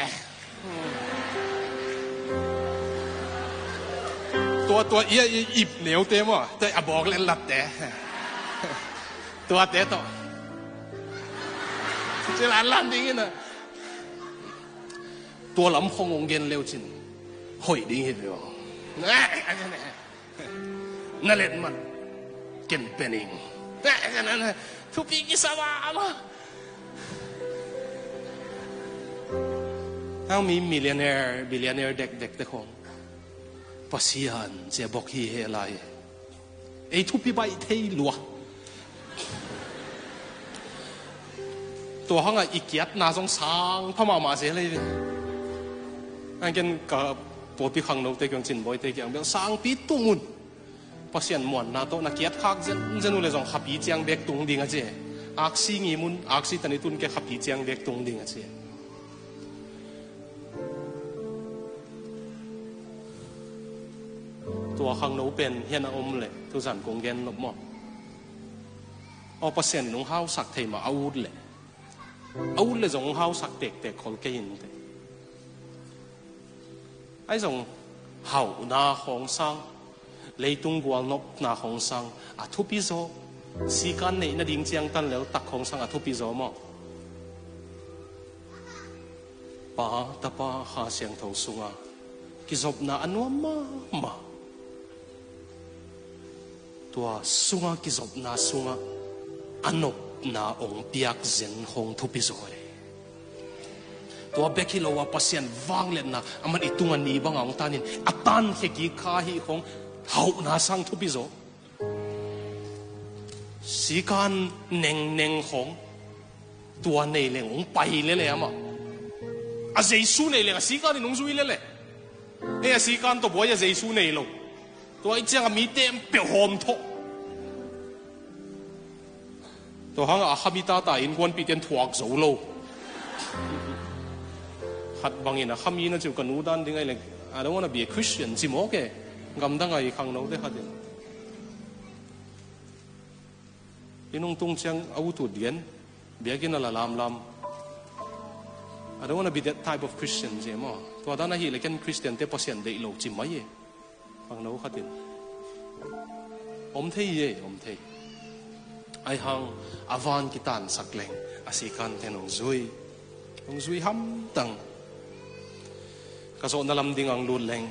Tua, tua, ia, ia, ip neute maw, tua a bawk le latte. Tuate tawh. Ci lan lan ding in a. Tua lam khong ong gen leu cin hoih ding hi veu. Na let man ken pening. Thupi kisam a ama. Hang mi millionaire, billionaire dekdek te khong Pasian cia bok hi he lai. Ei thupi baih thei lua. Tua hanga i kiatna zong sang pha mahmah zel ei ve. Angken ka pawlpi khangnote kiang, Cinbawite kiang bel sangpi tung un. Pasian muanna tawh na kiat khak zenzen uh le zong khapi ciang bek tung ding a ci e. Aksi ngimun, aksi tani tun ke khapi ciang bek tung ding a ci e. Tua khangno pen hian a om le tuzan kong gen nop maw? Aw, Pasian in hong hausak thei mah a ut le, a ut le zong hong hausak tektek khol kei in te. Ai zong hauhna khawng sang, leitung gualnopna khawng sang a thupi zaw. Sikan neih nading ciang tan lel tak khawng sang a thupi zaw maw? Pa, Tapa, Kha Siangtho sunga kizopna a nuam mahmah. Tua sunga kizopna sunga a nopna ong piak zen khong thupi zaw e. Tua bek hi lo a Pasian vangliatna aman i tunga ni banga ong tanin a tankhia kik kha hi khong hauhna sang thupi zaw. Sikan nengneng khong tua nei leng ong pai lele amah. A Jesu nei leng a sikan in ong zui lele. Ei a sikan tawh buai a Jesu nei lo. Tua i ciang a mi tem peuh hawm thawh. Tua hang a khami tata innkuanpihte in thuak zo lo. Khat bangin a khami na ciu ka nu dan ding ai leng, I don't wanna be a Christian ci mawk e. Gamdang a i khangnote khatin. I nungtung ciang a ut ut gen, biakinn a la lamlam. I don't wanna be that type of Christian ci maw. Tua dan ahih le ken Christian te Pasian deih lo ci mai e. Khangno khatin. Om thei e, om thei. Ai hang a van kitansak leng a sikan ten ong zui. Ong zui hamtang. Ka zawhna lam ding ang lut leng,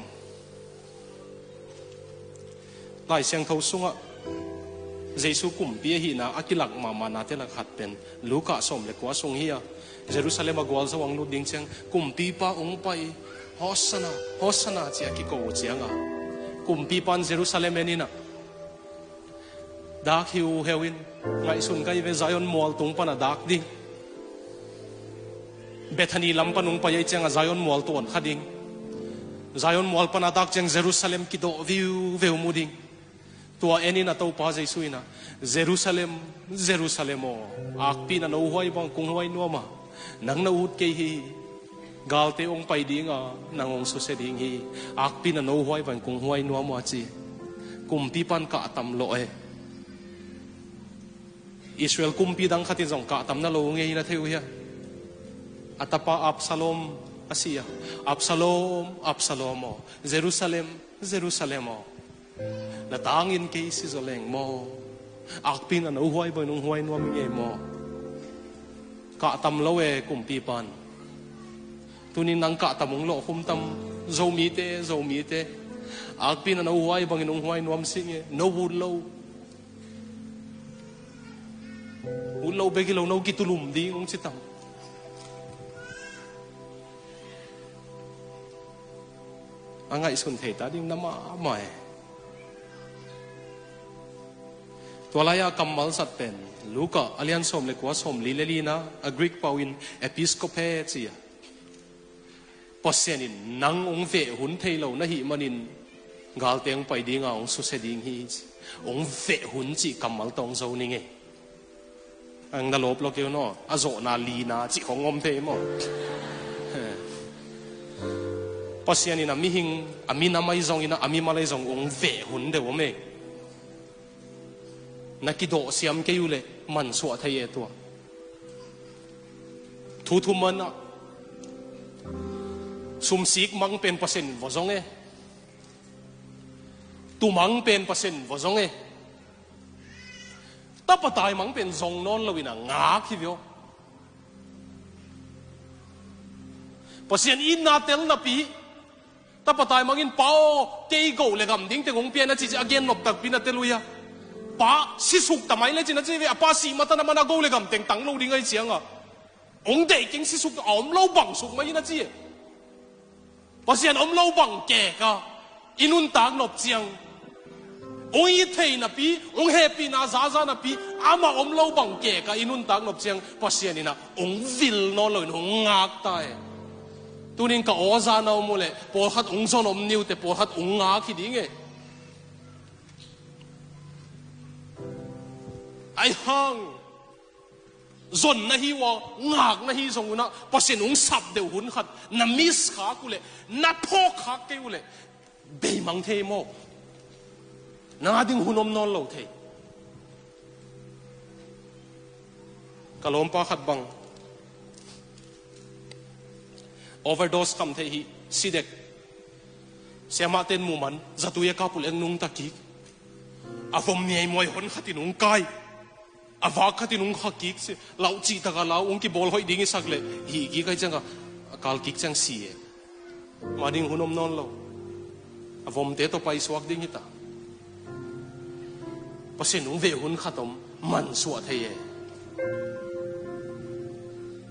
Lai Siangtho sungah Jesu kumpi ahihna a kilak mahmah nate lak khat pen Luka sawm le kua sung hi a, Jerusalem a gualzo ang lut ding ciang kumpipa ong pai, Hosanna, Hosanna, ci a kiko uh cianga kumpipa in Jerusalem en inah dak hi uh heu in, ngaihsun ka hi ve, Zion mual tung pana dak ding. Bethany lam pan ong pai ahih cianga Zion mual tuan kha ding. Zion mual pana dak ciang Jerusalem kidawh viuveu mu ding. Tua en in a Topa Jesu inah, Jerusalem, Jerusalem aw, akpi na no huai bang kong huai nuam a, nang na ut kei hi. Galte ong pai dinga nang ong susia ding hi. Akpi na no huai bang kong huai nuam a, ci. Kumpipa in kah tam lawh e. Israel kumpi dang khatin zong kah tam na lo ngei na thei uh hia? A tapa Absalom a si a, Absalom, Absalom aw, Jerusalem, Jerusalem aw, na tangin kei si zaw leng maw? Akpi na no huai bang nong huai nuam ngei maw? Kah tam lo e kumpipa in. Tunin nang kah tam ong lawh khum tam? Zomite, Zomite, akpi na no huai bangin ong huai nuam si nge, no ut lo. Ut lo bek hi lo, no kitulum ding ong ci tam? A ngaihsun thei ta ding na mahmah e. Tua lai-a kammal zat pen Luka a lian sawm le kua, sawm li le lina, a Greek pau in episkope ci a, Pasian in nang ong veh hun thei lo na hih manin galte ong pai dinga ong susia ding hi, ci. Ong veh hun cih kammal tawh ong zo ning ei. Ang na lawp lo keu naw, a zawhna lina cih khong om thei maw? Pasian in a mihing, a minam ahi zongin, a mimal ahi zong ong veh hun deuh om ei. Na kidawh siam kei uh leh mansuah thei e tua. Thu thum manah, sumsik mang pen Pasian in va zong e. Tumang pen Pasian in va zong e. Tapa taimang pen zong nawn loin a ngak hi viau. Pasian itna tel napi, tapa taimangin, Pa aw, kei go le gam ding teng hong pia in, a ci ci a gen nop takpi na tel uh hia? Pa sisuk ta mai le cin a ci ve, a pa sih matan a man a go le gam teng tang lo ding ahi cianga, hong deih keng, sisuk a om lo bang suk mai in a ci e. Pasian om lo bang keka i nuntak nop ciang, hong it thei napi, hong hehpihna zaza napi, amah om lo bang keka i nuntak nop ciang Pasian inah hong vil nawn loin hong ngak ta e. Tunin ka aw zan a om uh leh pawlkhat hong zon om ni uh teh, pawlkhat hong ngak hi ding e. Ahi hang zon na hi uh a, ngak na hi zong unah, Pasian hong sap deuh hun khat na miss khak uh leh, na phawk khak kei uh leh, beimang thei maw? Nang a ding hun om nawn lo thei. Ka lawmpa khat bang overdose kham thei hi, si dek. Siamahte in muh man, zatui a kap uh leh hong nungta kik. A vom miaimuai hon khatin hong kai. A vak khatin hong kha kik si, lauh cih taka lau, hong kibawl hoih ding i sak leh, hih kik ahi cianga, a kal kik ciang si e. Mah ding hun om nawn lo. A vomte tawh paisuak ding hi ta. Pasian hong veh hun khat om, mansuah thei e.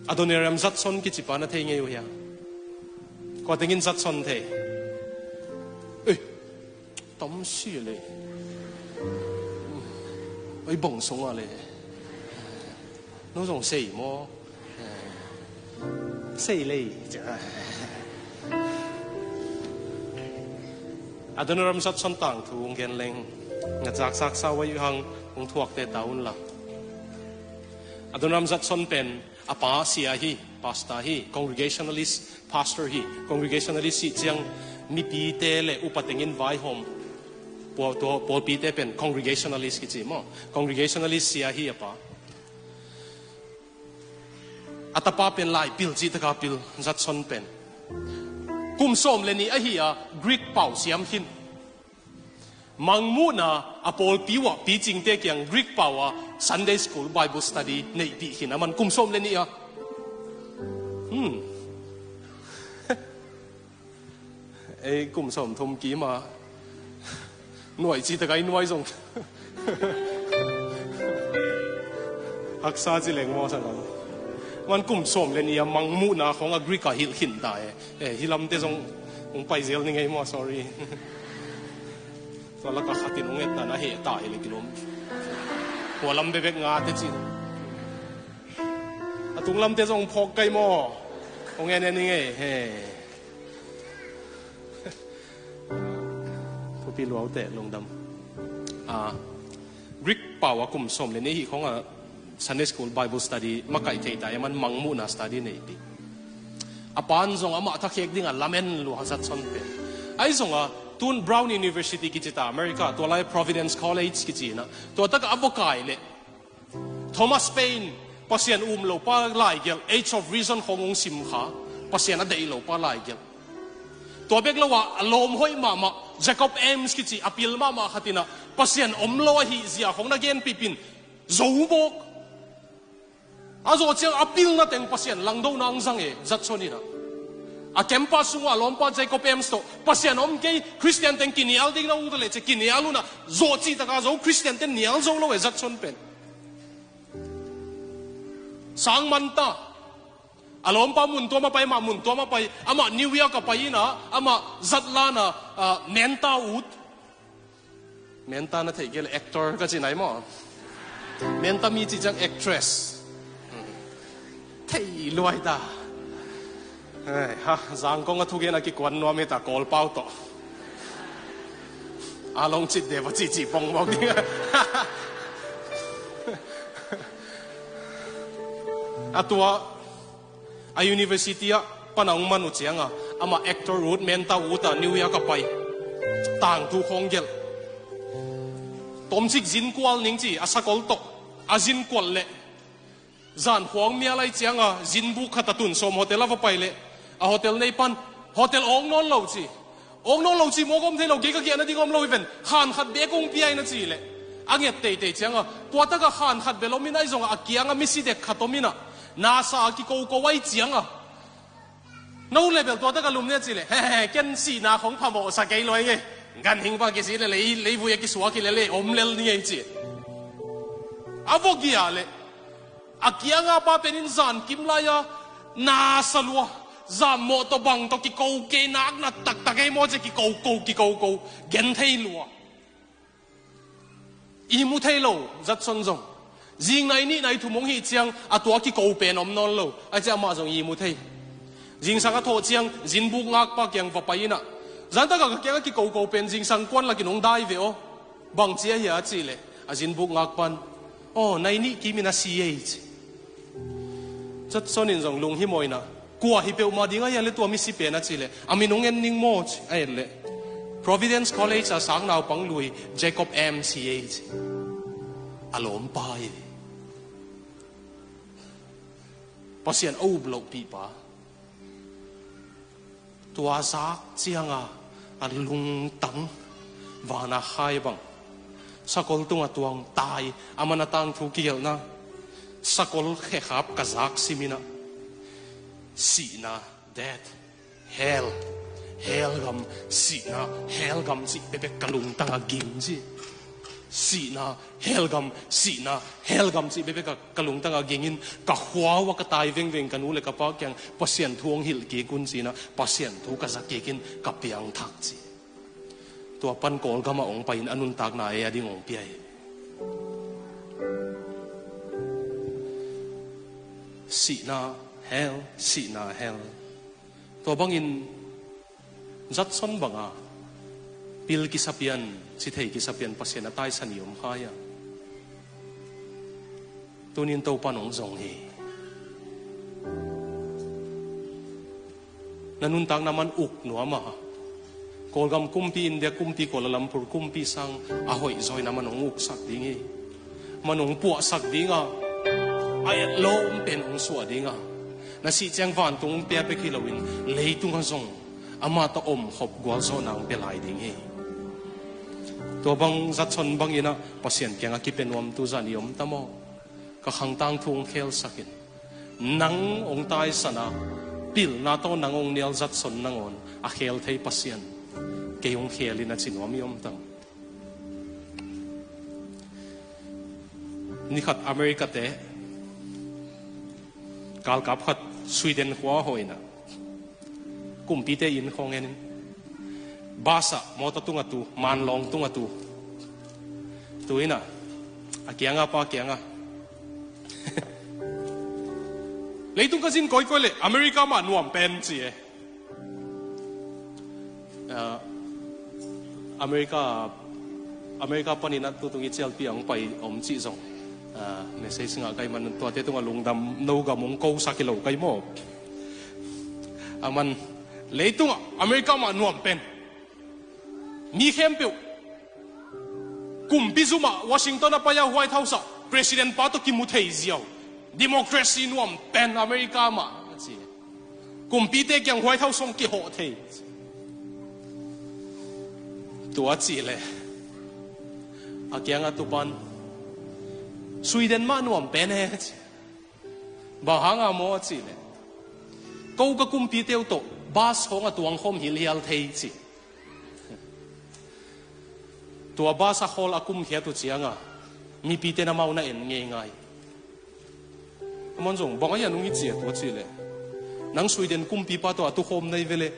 Adoniram Judson kicipa na thei ngei uh hia? Kua tengin Judson thei? Ei, tam si le. Ei, bang sung a le. No zong sei maw? Sei lei. Adoniram Judson tangthu hong gen leng, nga zaksak sa uh ahi hang, hong thuakte ta unla. Adoniram Judson pen a pa sia hi, pastor hi, congregationalist pastor hi. Congregationalist cih ciang mipite le upa tengin vaihawm, pawl, tua pawlpite pen congregationalist kici maw? Congregationalist sia hi a pa. A tapa pen lai pil, cih taka pil, Judson pen. Kum sawm le nih ahi a Greek pau siam khin. Mangmuhna a pawlpi uh ah picingte kiang Greek pau a Sunday school, Bible study neihpih khin a man, kum sawm le nih a. Hmm. Ei kum sawmthum kim a nuai ci tak a i nuai zong haksa ci leng maw, sa ngam. Man kum sawm le nih a mangmuhna khawng a Greek a hilh khin ta e. Eh, hi lamte zong hong pai zel ni ngei maw, sorry. Tua laka khatin hong etna na heh ta hi le kilawm. Hua lam bekbek ngate ci. A tung lamte zong phawk kai maw. Hong en en ni ngei he. Thupi luaute lungdam. Ah, Greek pau a kum sawm le nih hih khawng a Sunday school Bible study makaih thei ta e, man mangmuhna study neihpih. A pan zong amah thakhek ding a lamen lua zatson pen. Ahi zong a tun Brown University kici ta America, tua lai Providence College kici na, tua taka a va kai le Thomas Paine, Pasian um lo pa laigelh, Age of Reason khawng hong sim kha, Pasian a deih lo pa laigelh. Tua bek lo a, a lawm hoih mahmah, Jacob Eames kici, a pil mahmah khat in a, Pasian om lo ahi zia khawng na genpih pin, zo mawk. A zawh ciang a pilna teng Pasian langdona ang zang e, zatson in a. A campus sungah a lawmpa Jacob Eames tawh, Pasian om kei, Christian teng kinial ding na ut leh ci, kinial un a, zawh cih taka zo, Christian ten nial zo lo e, zatson pen. Sang man ta. A lawmpa mun tuam a pai, amah mun tuam a pai, amah New York a pai in a, amah zatlan a, ah, menta ut. Menta na theih kei le actor ka ci nai maw? Menta mi cih ciang actress. Thei luai ta. Hei, ha, Zangkong a thugen a kikuan nuam hi ta, Kawlpau tawh. A long cit de va cihcih pong mawk ding. A tua, a university ah pan a hong man uh ciang a, amah actor ut, menta ut a, New York a pai. Tangthu khawng gelh. Tomcik zin kual ning ci, a sakol tawh. A zin kual leh. Zan khuang mial lai ciang a, zinbuk khat a tun sawm hotel a va pai leh, a hotel nei pan, hotel awk nawn lo ci. Awk nawn lo ci, mawk om thei lo, kei ka giahna ding om lo hi ven, khan khat bek kong pia in a ci leh. A nget teitei ciang a, tua taka khan khat bel om in ahi zong a, a kiang a misi dek khat om in a, nasa a kikoko ahi ciang a. Na ut leh bel tua taka lum ni a ci leh, he, he, ken sihna khong phamawh sa kei luai nge. Ganhing pa kisih leh lei, leivui a kisuak hi leh lei om lel ni ngei ci. A va giah leh. A kianga pa pen in zan kim lai a, nasa lua. Zan mawh tawh bang tawh kiko kei nak na taktak ei maw ci kikoko, kikoko. Gen thei lua. I mu thei lo, zatson zong. Zing nai nih nai thum hong hih ciang, a tua kiko pen om nawn lo. Ahi ciang amah zong i mu thei. Zingsang a thawh ciang, zinbuk ngakpa kiang va pai in a. Zan taka ka kiang a kikoko pen, zingsang kuan lakin hong dai ve aw. Bang ci a hia a cih leh, a zinbuk ngakpan. Aw, nai nih kim in a si ei ci. Zatson in zong lunghimawh in a. Kua hi peuhmah ding a hian le tua misi pen a cih leh, a min hong en ning maw ci, a en leh. Providence College a sang naupang lui, Jacob M C A ci. A lawmpa hi. Pasian a up lohpihpa. Tua zak cianga, a lungtang, vana khai bang. Sakol tunga tuang tai, a mana tangthu kigelhna. Sakol khekhap ka zak simin a. Sihna, death, hell, hell gam, sihna, hell gam cih bekbek ka lungtang a ging ci. Sihna, hell gam, sihna, hell gam cih bekbek ka, ka lungtang a ging in ka khua uh a ka tai vengveng ka nu le ka pa kiang Pasian thu hong hilh kik un ci-in a Pasian thu ka za kik in ka piangthak ci. Tua pan Kawlgam ah hong pai in a nuntakna ei a ding hong pia hi. Sihna hell, sihna hell. Tua bangin zatson banga pil kisapian, cithei kisapian Pasian a taisan i om khai a, tunin Topan hong zong hi. Na nuntakna man uk nuam a, Kawlgam kumpi, India kumpi, Kuala Lumpur kumpi sang a hoih zawina man hong uksak ding hi. Man hong puahsak ding a, a etlawm pen hong suah ding a, na sih ciang vantung hong pia bek hi loin leitung a zong amah tawh omkhop gualzawhna hong pia lai ding hi. Tua bang zatson bangin a Pasian kiangah kipia nuam tu zan i om ta maw? Ka khangtang thu hong khelsak in. Nang hong taisan a, pilna tawh nang hong nial zat son nangawn a khel thei Pasian kei hong khel in a ci nuam i om tang. Ni khat America-te galkap khat Sweden khua hawina kumpite inn khawng enin bus ah, mawtaw tungah tu, manlawng tungah tu, tu ina a kianga pa kianga leitung ka zin kawikawi le America mah nuam pen ci e. Ah, America, America panin a tutung i cialpi ang pai om cih zong ah, message ngah kai man tuate tungah lungdam no gam hong kosak hi lo kai maw. A man leitungah America mah nuam pen mi khempeuh kumpi zumah Washington a pai a White House ah President pa tawh kimu thei ziau. Democracy nuam pen America mah a ci. Kumpite kiang White House hong kihawh thei. Tua cih leh a kiangah tupan Sweden mah nuam pen e ci. Bang hanga maw a cih leh ko ka kumpite uh tawh bus hong a tuangkhawm hilhial thei ci. Tua bus a khawl a kumkhiat uh cianga mipite na mau na en ngeingai. Aman zong bang a ia nung i ciat uh a cih leh nang Sweden kumpipa tawh a tukhawm nai vele.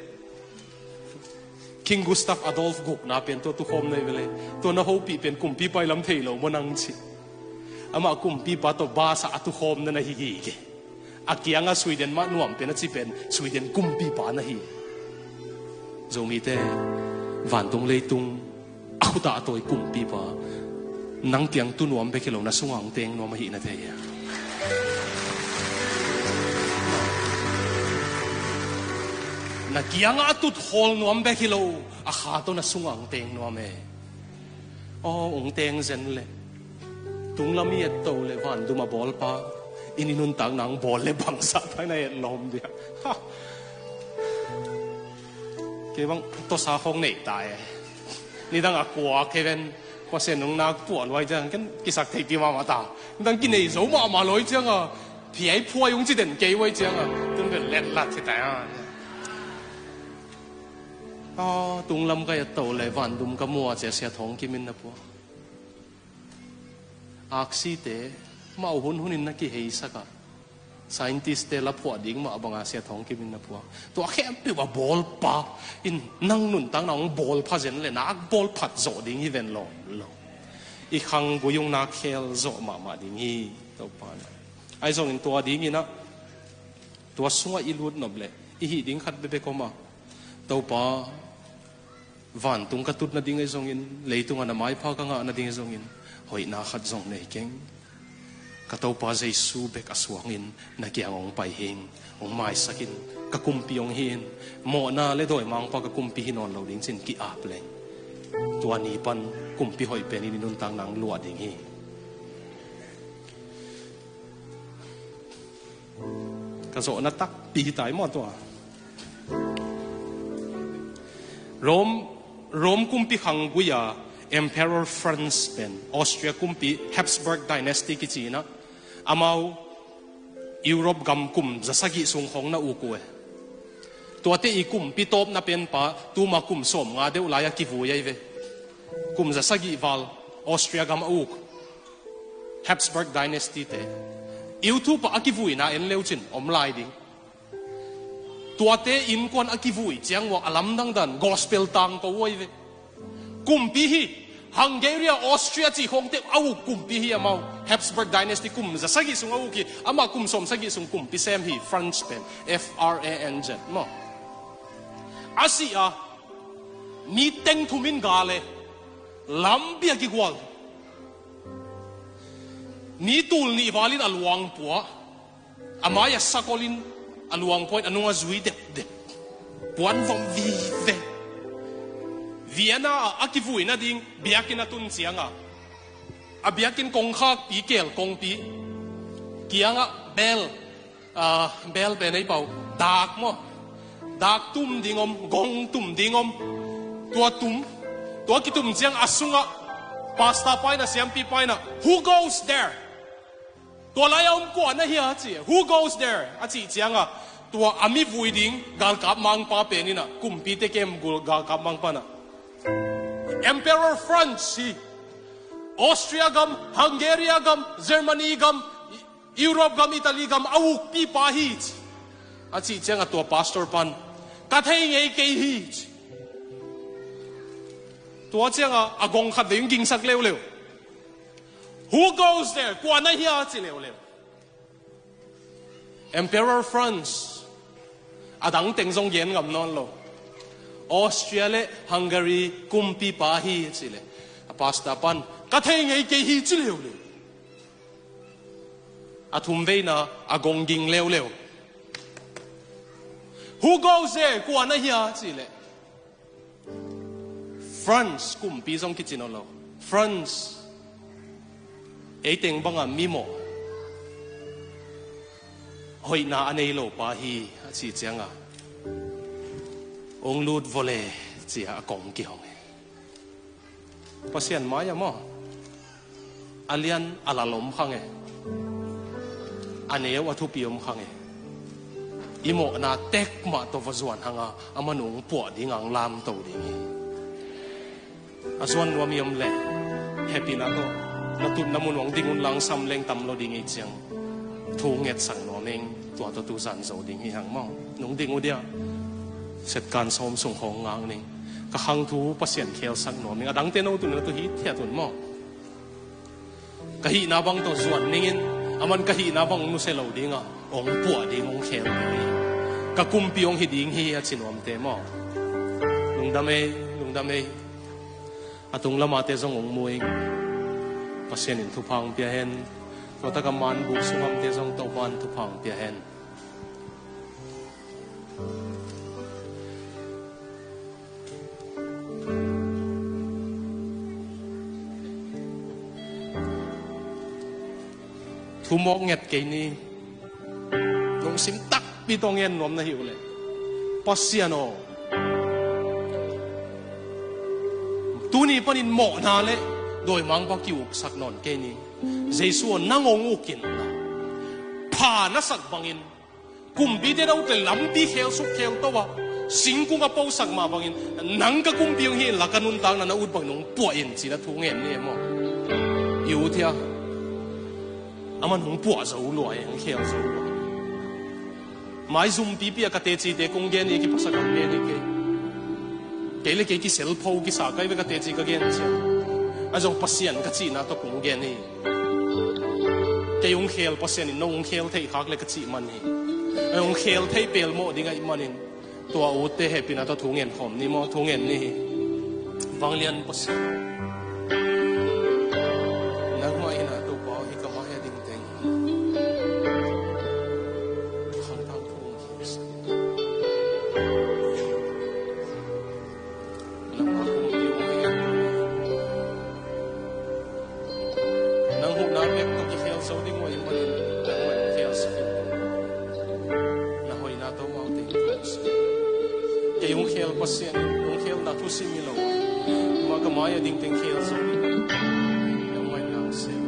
King Gustav Adolf gukna pen tawh a tukhawm nai vele. Tua na hopih pen kumpipa i lam thei lo maw nang ci. Amah kumpipa tawh bus ah a tukhawm na na hi hi ke. A kianga Sweden mah nuam pen a ci pen Sweden kumpipa na hi. Zomite, vantung leitung a khutah a tawi kumpipa nang kiang tu nuam bek hi lo na sungah hong teng nuam ahih na thei a. Na kiangah a tut hawl nuam bek hi lo a kha tawh na sungah hong teng nuam e. Aw hong teng zen le tunglam i et to le vandum a bawlpa in i nuntakna hong bawl le bangsa thai na et lawm dia. Ha. Kei bang tawsa khawng nei ta e. Nidang a kua kei ven khuasen nung nak puah luai ciang ken kisak theipi mahmah ta. Nidang kinei zo mahmah luai cianga phiai phuai ung ci den kei uai cianga tun vel letlat hi ta a. Aw tunglam ka et to le vandum ka mua cia sia thawng kimin na pua. Aksite mah uh hun hunin na kiheisak a scientist-te la phuah ding mah banga sia thawng kimin na phuah. Tua khempeuh a bawlpa in nang nuntakna hong bawlpha zen le nak bawlphat zawh ding hi ven lawm lo. I khanggui hong nak khel zawh mahmah ding hi. Topa le ahi zongin tua dinginah tua sungah i lut nop le i hih ding khat bekbek om a Topa vantung ka tut nading ahi zongin leitunga na maipha ka ngah nading ahi zongin hoihna khat zong nei keng. Ka Topa Jesu bek a suangin na kiang hong pai hing hong maisakin ka kumpi hong hi in mawhna le dawimangpa ka kumpi hi nawn lo ding cin ki-ap leng tua ni pan kumpi hoih penin i nuntakna hong luah ding hi. Ka zawhna takpi hi tai maw tua. Rome, Rome kumpi khanggui a Emperor Franz pen Austria kumpi Habsburg Dynasty kici inah amau Europe gam kum zasagih sung khawng na uk uh e. Tuate i kumpi tawpna penpa tuma kum sawmnga deuh lai-a kivui ahi ve. Kum zasagih val Austria gam a uk Habsburg Dynasty-te YouTube ah a kivuina en leucin om lai ding. Tuate innkuan a kivui ciang uah a lamdang dan gospel tangko uai ve. Kumpi hi Hungary, Austria cih khawngte a uk kumpi hi amau. Habsburg Dynasty kum za sagih sung a uk hi. Amah kum sawm sagih sung kumpi sem hi. Franz pen F R A N Z maw. A si a mi teng thum in ga le lampi a kigual. Ni tul nih valin a luang pua. A mai a sakol in a luang pua in a nung a zui depdep. Puan vom vive. Vienna ah a kivui nading biakinn a tun cianga a biakinn kongkhakpi kel kongpi kiangah bel, ah, bel pen ei pau dak maw. Dak tum ding om, gong tum ding om. Tua tum, tua kitum ciang a sungah pastor pa in a siampi pa in a, "Who goes there?" Tua lai-a om kua na hia a ci. "Who goes there?" a cih cianga Tua a mi vui ding galkap mangpa pen in ah, kumpite kem gul galkap mangpa in ah, Emperor France hi. Austria gam, Hungary gam, Germany gam, Europe gam, Italy gam a ukpipa hi ci. A cih ciangah tua pastor pan, "Ka thei ngei kei hi," ci. Tua ciangah a gong khat vei hong gingsak leuleu. "Who goes there?" Kua na hia, ci leuleu. Emperor France. A dang teng zong gen ngam nawn lo. "Austria le Hungary kumpipa hi," ci leh, a pastor pan, "Ka thei ngei kei hi," ci leuleu. A thum veina a gong ging leuleu. "Who goes there?" Kua na hia, ci leh, "France kumpi," zong kici nawn lo. "France, ei teng bangah mimawh, hoihna a nei lopa hi," a cih ciangah, "Hong lut vawle," ci-a a kong kihong hi. Pasian mai-ah maw, a lian a lal om kha nge, a neu a thupi om kha nge. I mawhna tek mah tawh va zuan hanga, aman hong puah ding, hong lamto ding hi. A zuan nuam i om leh, hehpihna tawh na tutna mun hong ding un la, hong sam leng tam lo ding hi ciang, thu ngetsak nuam ing. Tua tawh tu zan zo ding hi hang maw. Nong ding uh dia, setkan sawm sung khawng ngak ning. Ka khang thu Pasian khelsak nuam ing. A dangte no tun na tu hithiat un maw. Ka hihna bang tawh zuan ningin, aman ka hihna bang hong nusia lo dingah, hong puah ding, hong khel ding hi. Ka kumpi hong hi ding hi, a ci nuamte maw. Lungdam ei, lungdam ei. A tung lamate zong hong mu ing. Pasian in thupha hong pia hen. Tua taka man buk sunghamte zong Topa'n thupha hong pia hen. Thu mawk nget kei ni. Lungsim takpi tawh ngen nuam na hi uh leh, Pasian aw, tuni panin mawhna le dawimangpa ki-uksak nawn kei ni. Jesu aw, nang hong uk in la, pha na sak bangin, kumpite na ut leh lampi khelsuk khelto a, singkung a posak mah bangin, nang ka kumpi hong hi in la, ka nuntakna na ut bangin hong puah in, ci-in a thu ngen ni e maw. I ut hia? Aman hong puah zo lua e, hong khel zo lua. Maizum pipi a ka tecite kong gen hi, kiphasak a gen hi kei. Kei le kei kisel pho kisa kai ve, ka teci ka gen ciang. A zong Pasian ka cihna tawh kong gen hi. Kei hong khel Pasian in nong hong khel theih khak le ka cih man hi. Hong khel thei pelmawh ding ahih manin, tua utte hehpihna tawh thu ngen khawm ni maw, thu ngen ni hi. Vanglian Pasian, nangmah in a Topa aw, hih ka mai a ding teng khangthak thu hong khel sak in. Nangmah kumpi hong hi in. Nang huhna bek tawh kikhel zo ding uh ahih manin, nangmah in khelsak in. Na hoihna tawh amaute in khelsak in. Kei hong khel Pasian in hong khelna thusim hi lo. Amah ka mai a ding teng khel zo ding uh ahih manin, nangmah in nang sem.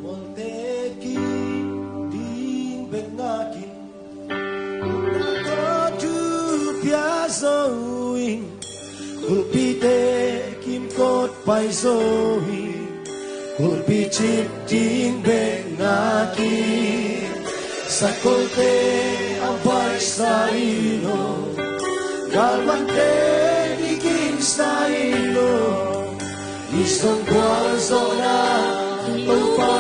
Mualte kim ding bek ngak in, upna tawh thu pia zo in, kulpite kimkot pai zo in, kulpi cip ding bek ngak in, sakolte a paisa in aw, galvante i kimsa in aw. I sawngkual zawhna Topa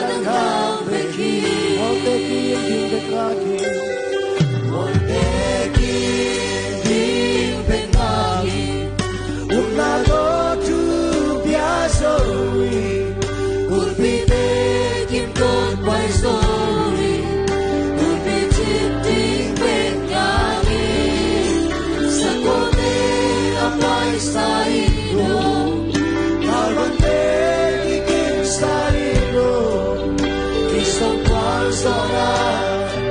nang hang bek hi. Mualte kim ding bek ngak in. Mualte kim ding bek ngak in. Upna tawh thu pia zo in. Kulpite kimkot pai zo in. Kulpi cip ding bek ngak in. Sakolte a paisa in aw. Galvante i kimsa in aw. I sawngkual zawhna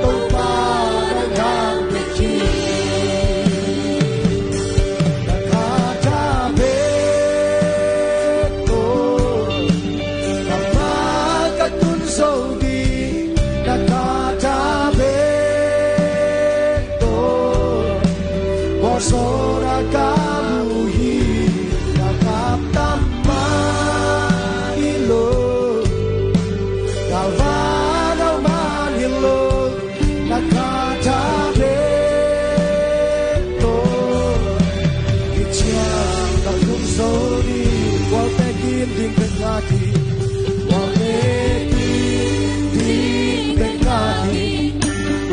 Topa nang hang bek hi. Na kha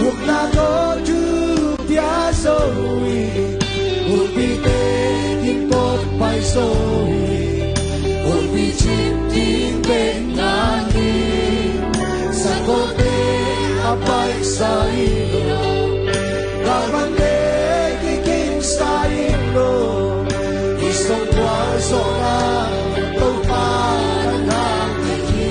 Upna tawh thu pia zo hi, umpite kimpot pai zo hi, umpi cip ding bek nang hi. Sakawlte a paisa hi lo, galvante kikimsa hi lo, i sawngkual zawhna Topa na ngak hi.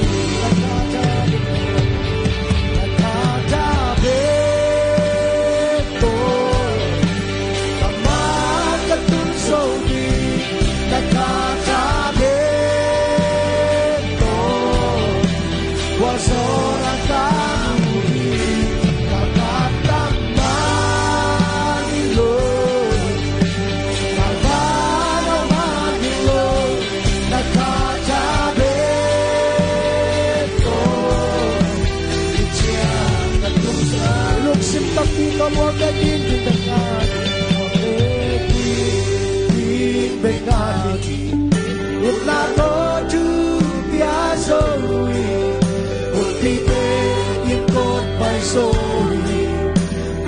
Lungsim takpi tawh mual pek ding, ding bek nang hi. Mual pek ding, ding bek nang hi. Upna tawh thu pia zo hi, umpite kimpot pai zo hi,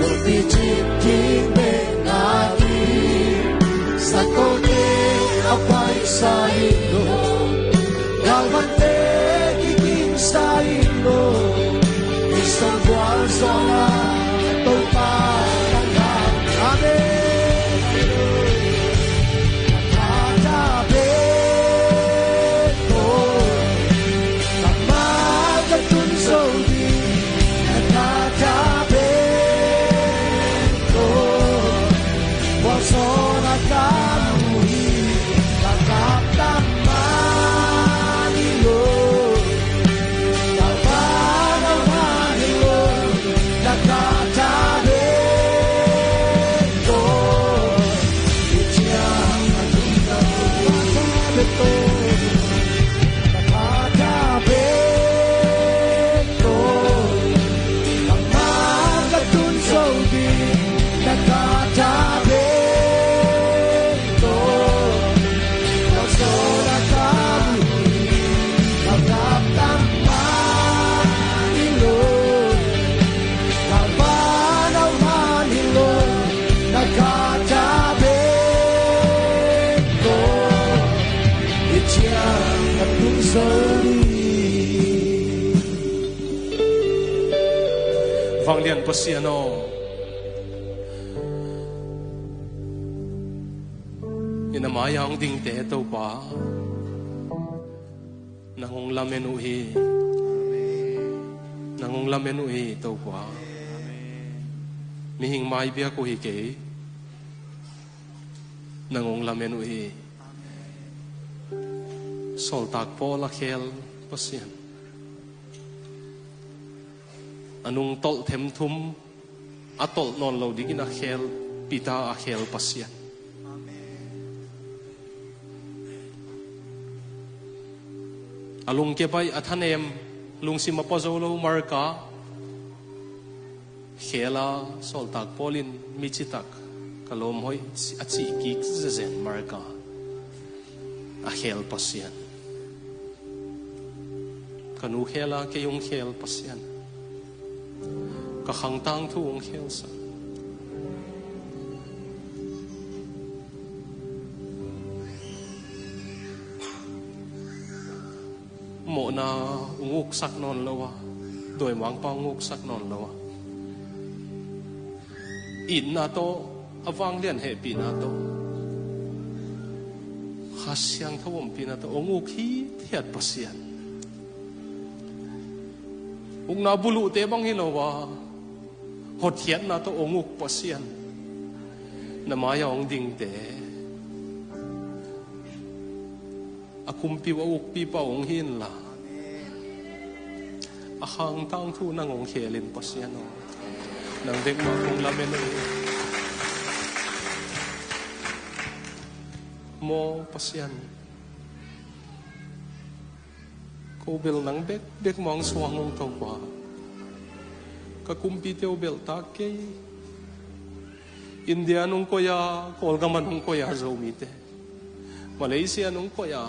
umpi cip ding bek nang hi. Sakawlte a paisa hi lo, galvante kikimsa hi lo, i sawngkual zawhna Topa na ngak hi. Amen. Vanglian Pasian aw, i na mai-a hong dingte Topa, nang hong lamen uh hi. Nang hong lamen uh hi Topa. Mihing mai biak uh hi kei, nang hong lamen uh hi. Sawltak Paul a khel Pasian, a nung tolh themthum a tolh nawn lo dingin a khel Peter a khel Pasian, a lungkia baih, a thanem, lungsim a pua zo lo Marka khel a, Sawltak Paul in mi citak ka lawm hoih a cih kik zezen Marka a khel Pasian, ka nu khel a, kei hong khel Pasian, ka khang tangthu hong khelsak. Mawhna hong uksak nawn lo a, dawimangpa hong uksak nawn lo a, itna tawh, a vanglian hehpihna tawh, Kha Siangtho ompihna tawh hong uk hithiat Pasian, ukna buluhte bang hi lo a, hotkhiatna tawh hong uk Pasian, na mai-ah hong dingte, a kumpi uh a ukpipa uh hong hi inla, a khang tangthu nang hong khel in Pasian aw, nang bek mah kong lamen uh hi. Maw Pasian, ko bel nang bekbek mah hong suang hong, Topa. Ka kumpite uh belhtak kei. India in hong koih a, Kawlgam in hong koih a, Zomite, Malaysia in hong koih a,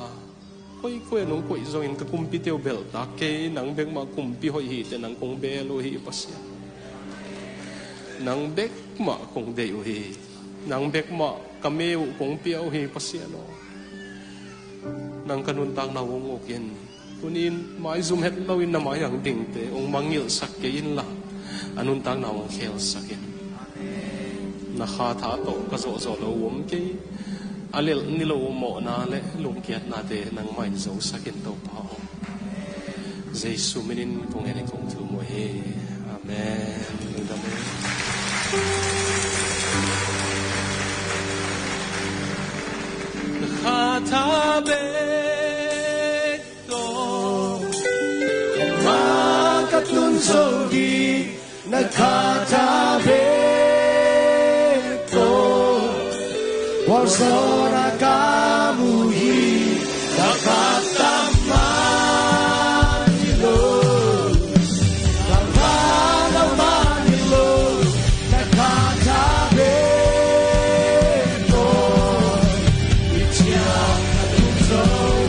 Koikoi a nong koih zongin ka kumpite uh belhtak kei, nang bek mah kumpi hoih hi teh nang kong bel uh hi Pasian. Nang bek mah kong deih uh hi. Nang bek mah ka me uh kong pia uh hi Pasian aw. Nang ka nuntakna uh hong uk in. Tuni-in maizum het loin na mai-ah dingte hong mangngilhsak kei inla, a nuntakna uh hong khelsak in. Na kha tha tawh ka zawhzawh loh uh om kei. A lelh nilo uh mawhna le lungkiatnate nangmah in zosak in Topa aw. Jesu minin kong ngen in kong thum uh hi. Amen. Amen. Na kha tha bek tawh, mah ka tun zo ding. Na kha tha bek tawh, gualzawhna ka mu hi. Na kha tha mah hi lo, ka kha tha mah hi lo. Na kha tha bek tawh, i ciang ka tun zo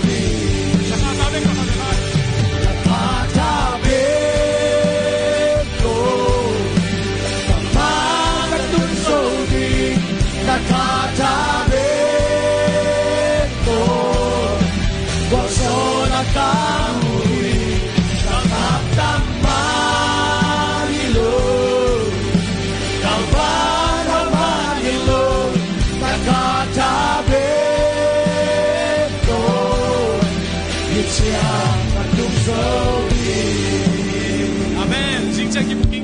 ding. Na kha tha bek tawh, na kha tha bek tawh, ka mah ka tun zo ding. Na kha tha bek tawh, gualzawhna ka mu hi. Ka kha tha mah hi lo, ka kha tha mah hi lo. Na kha tha bek tawh, i ciang ka tun zo ding. Amen. Zing ciang kibukin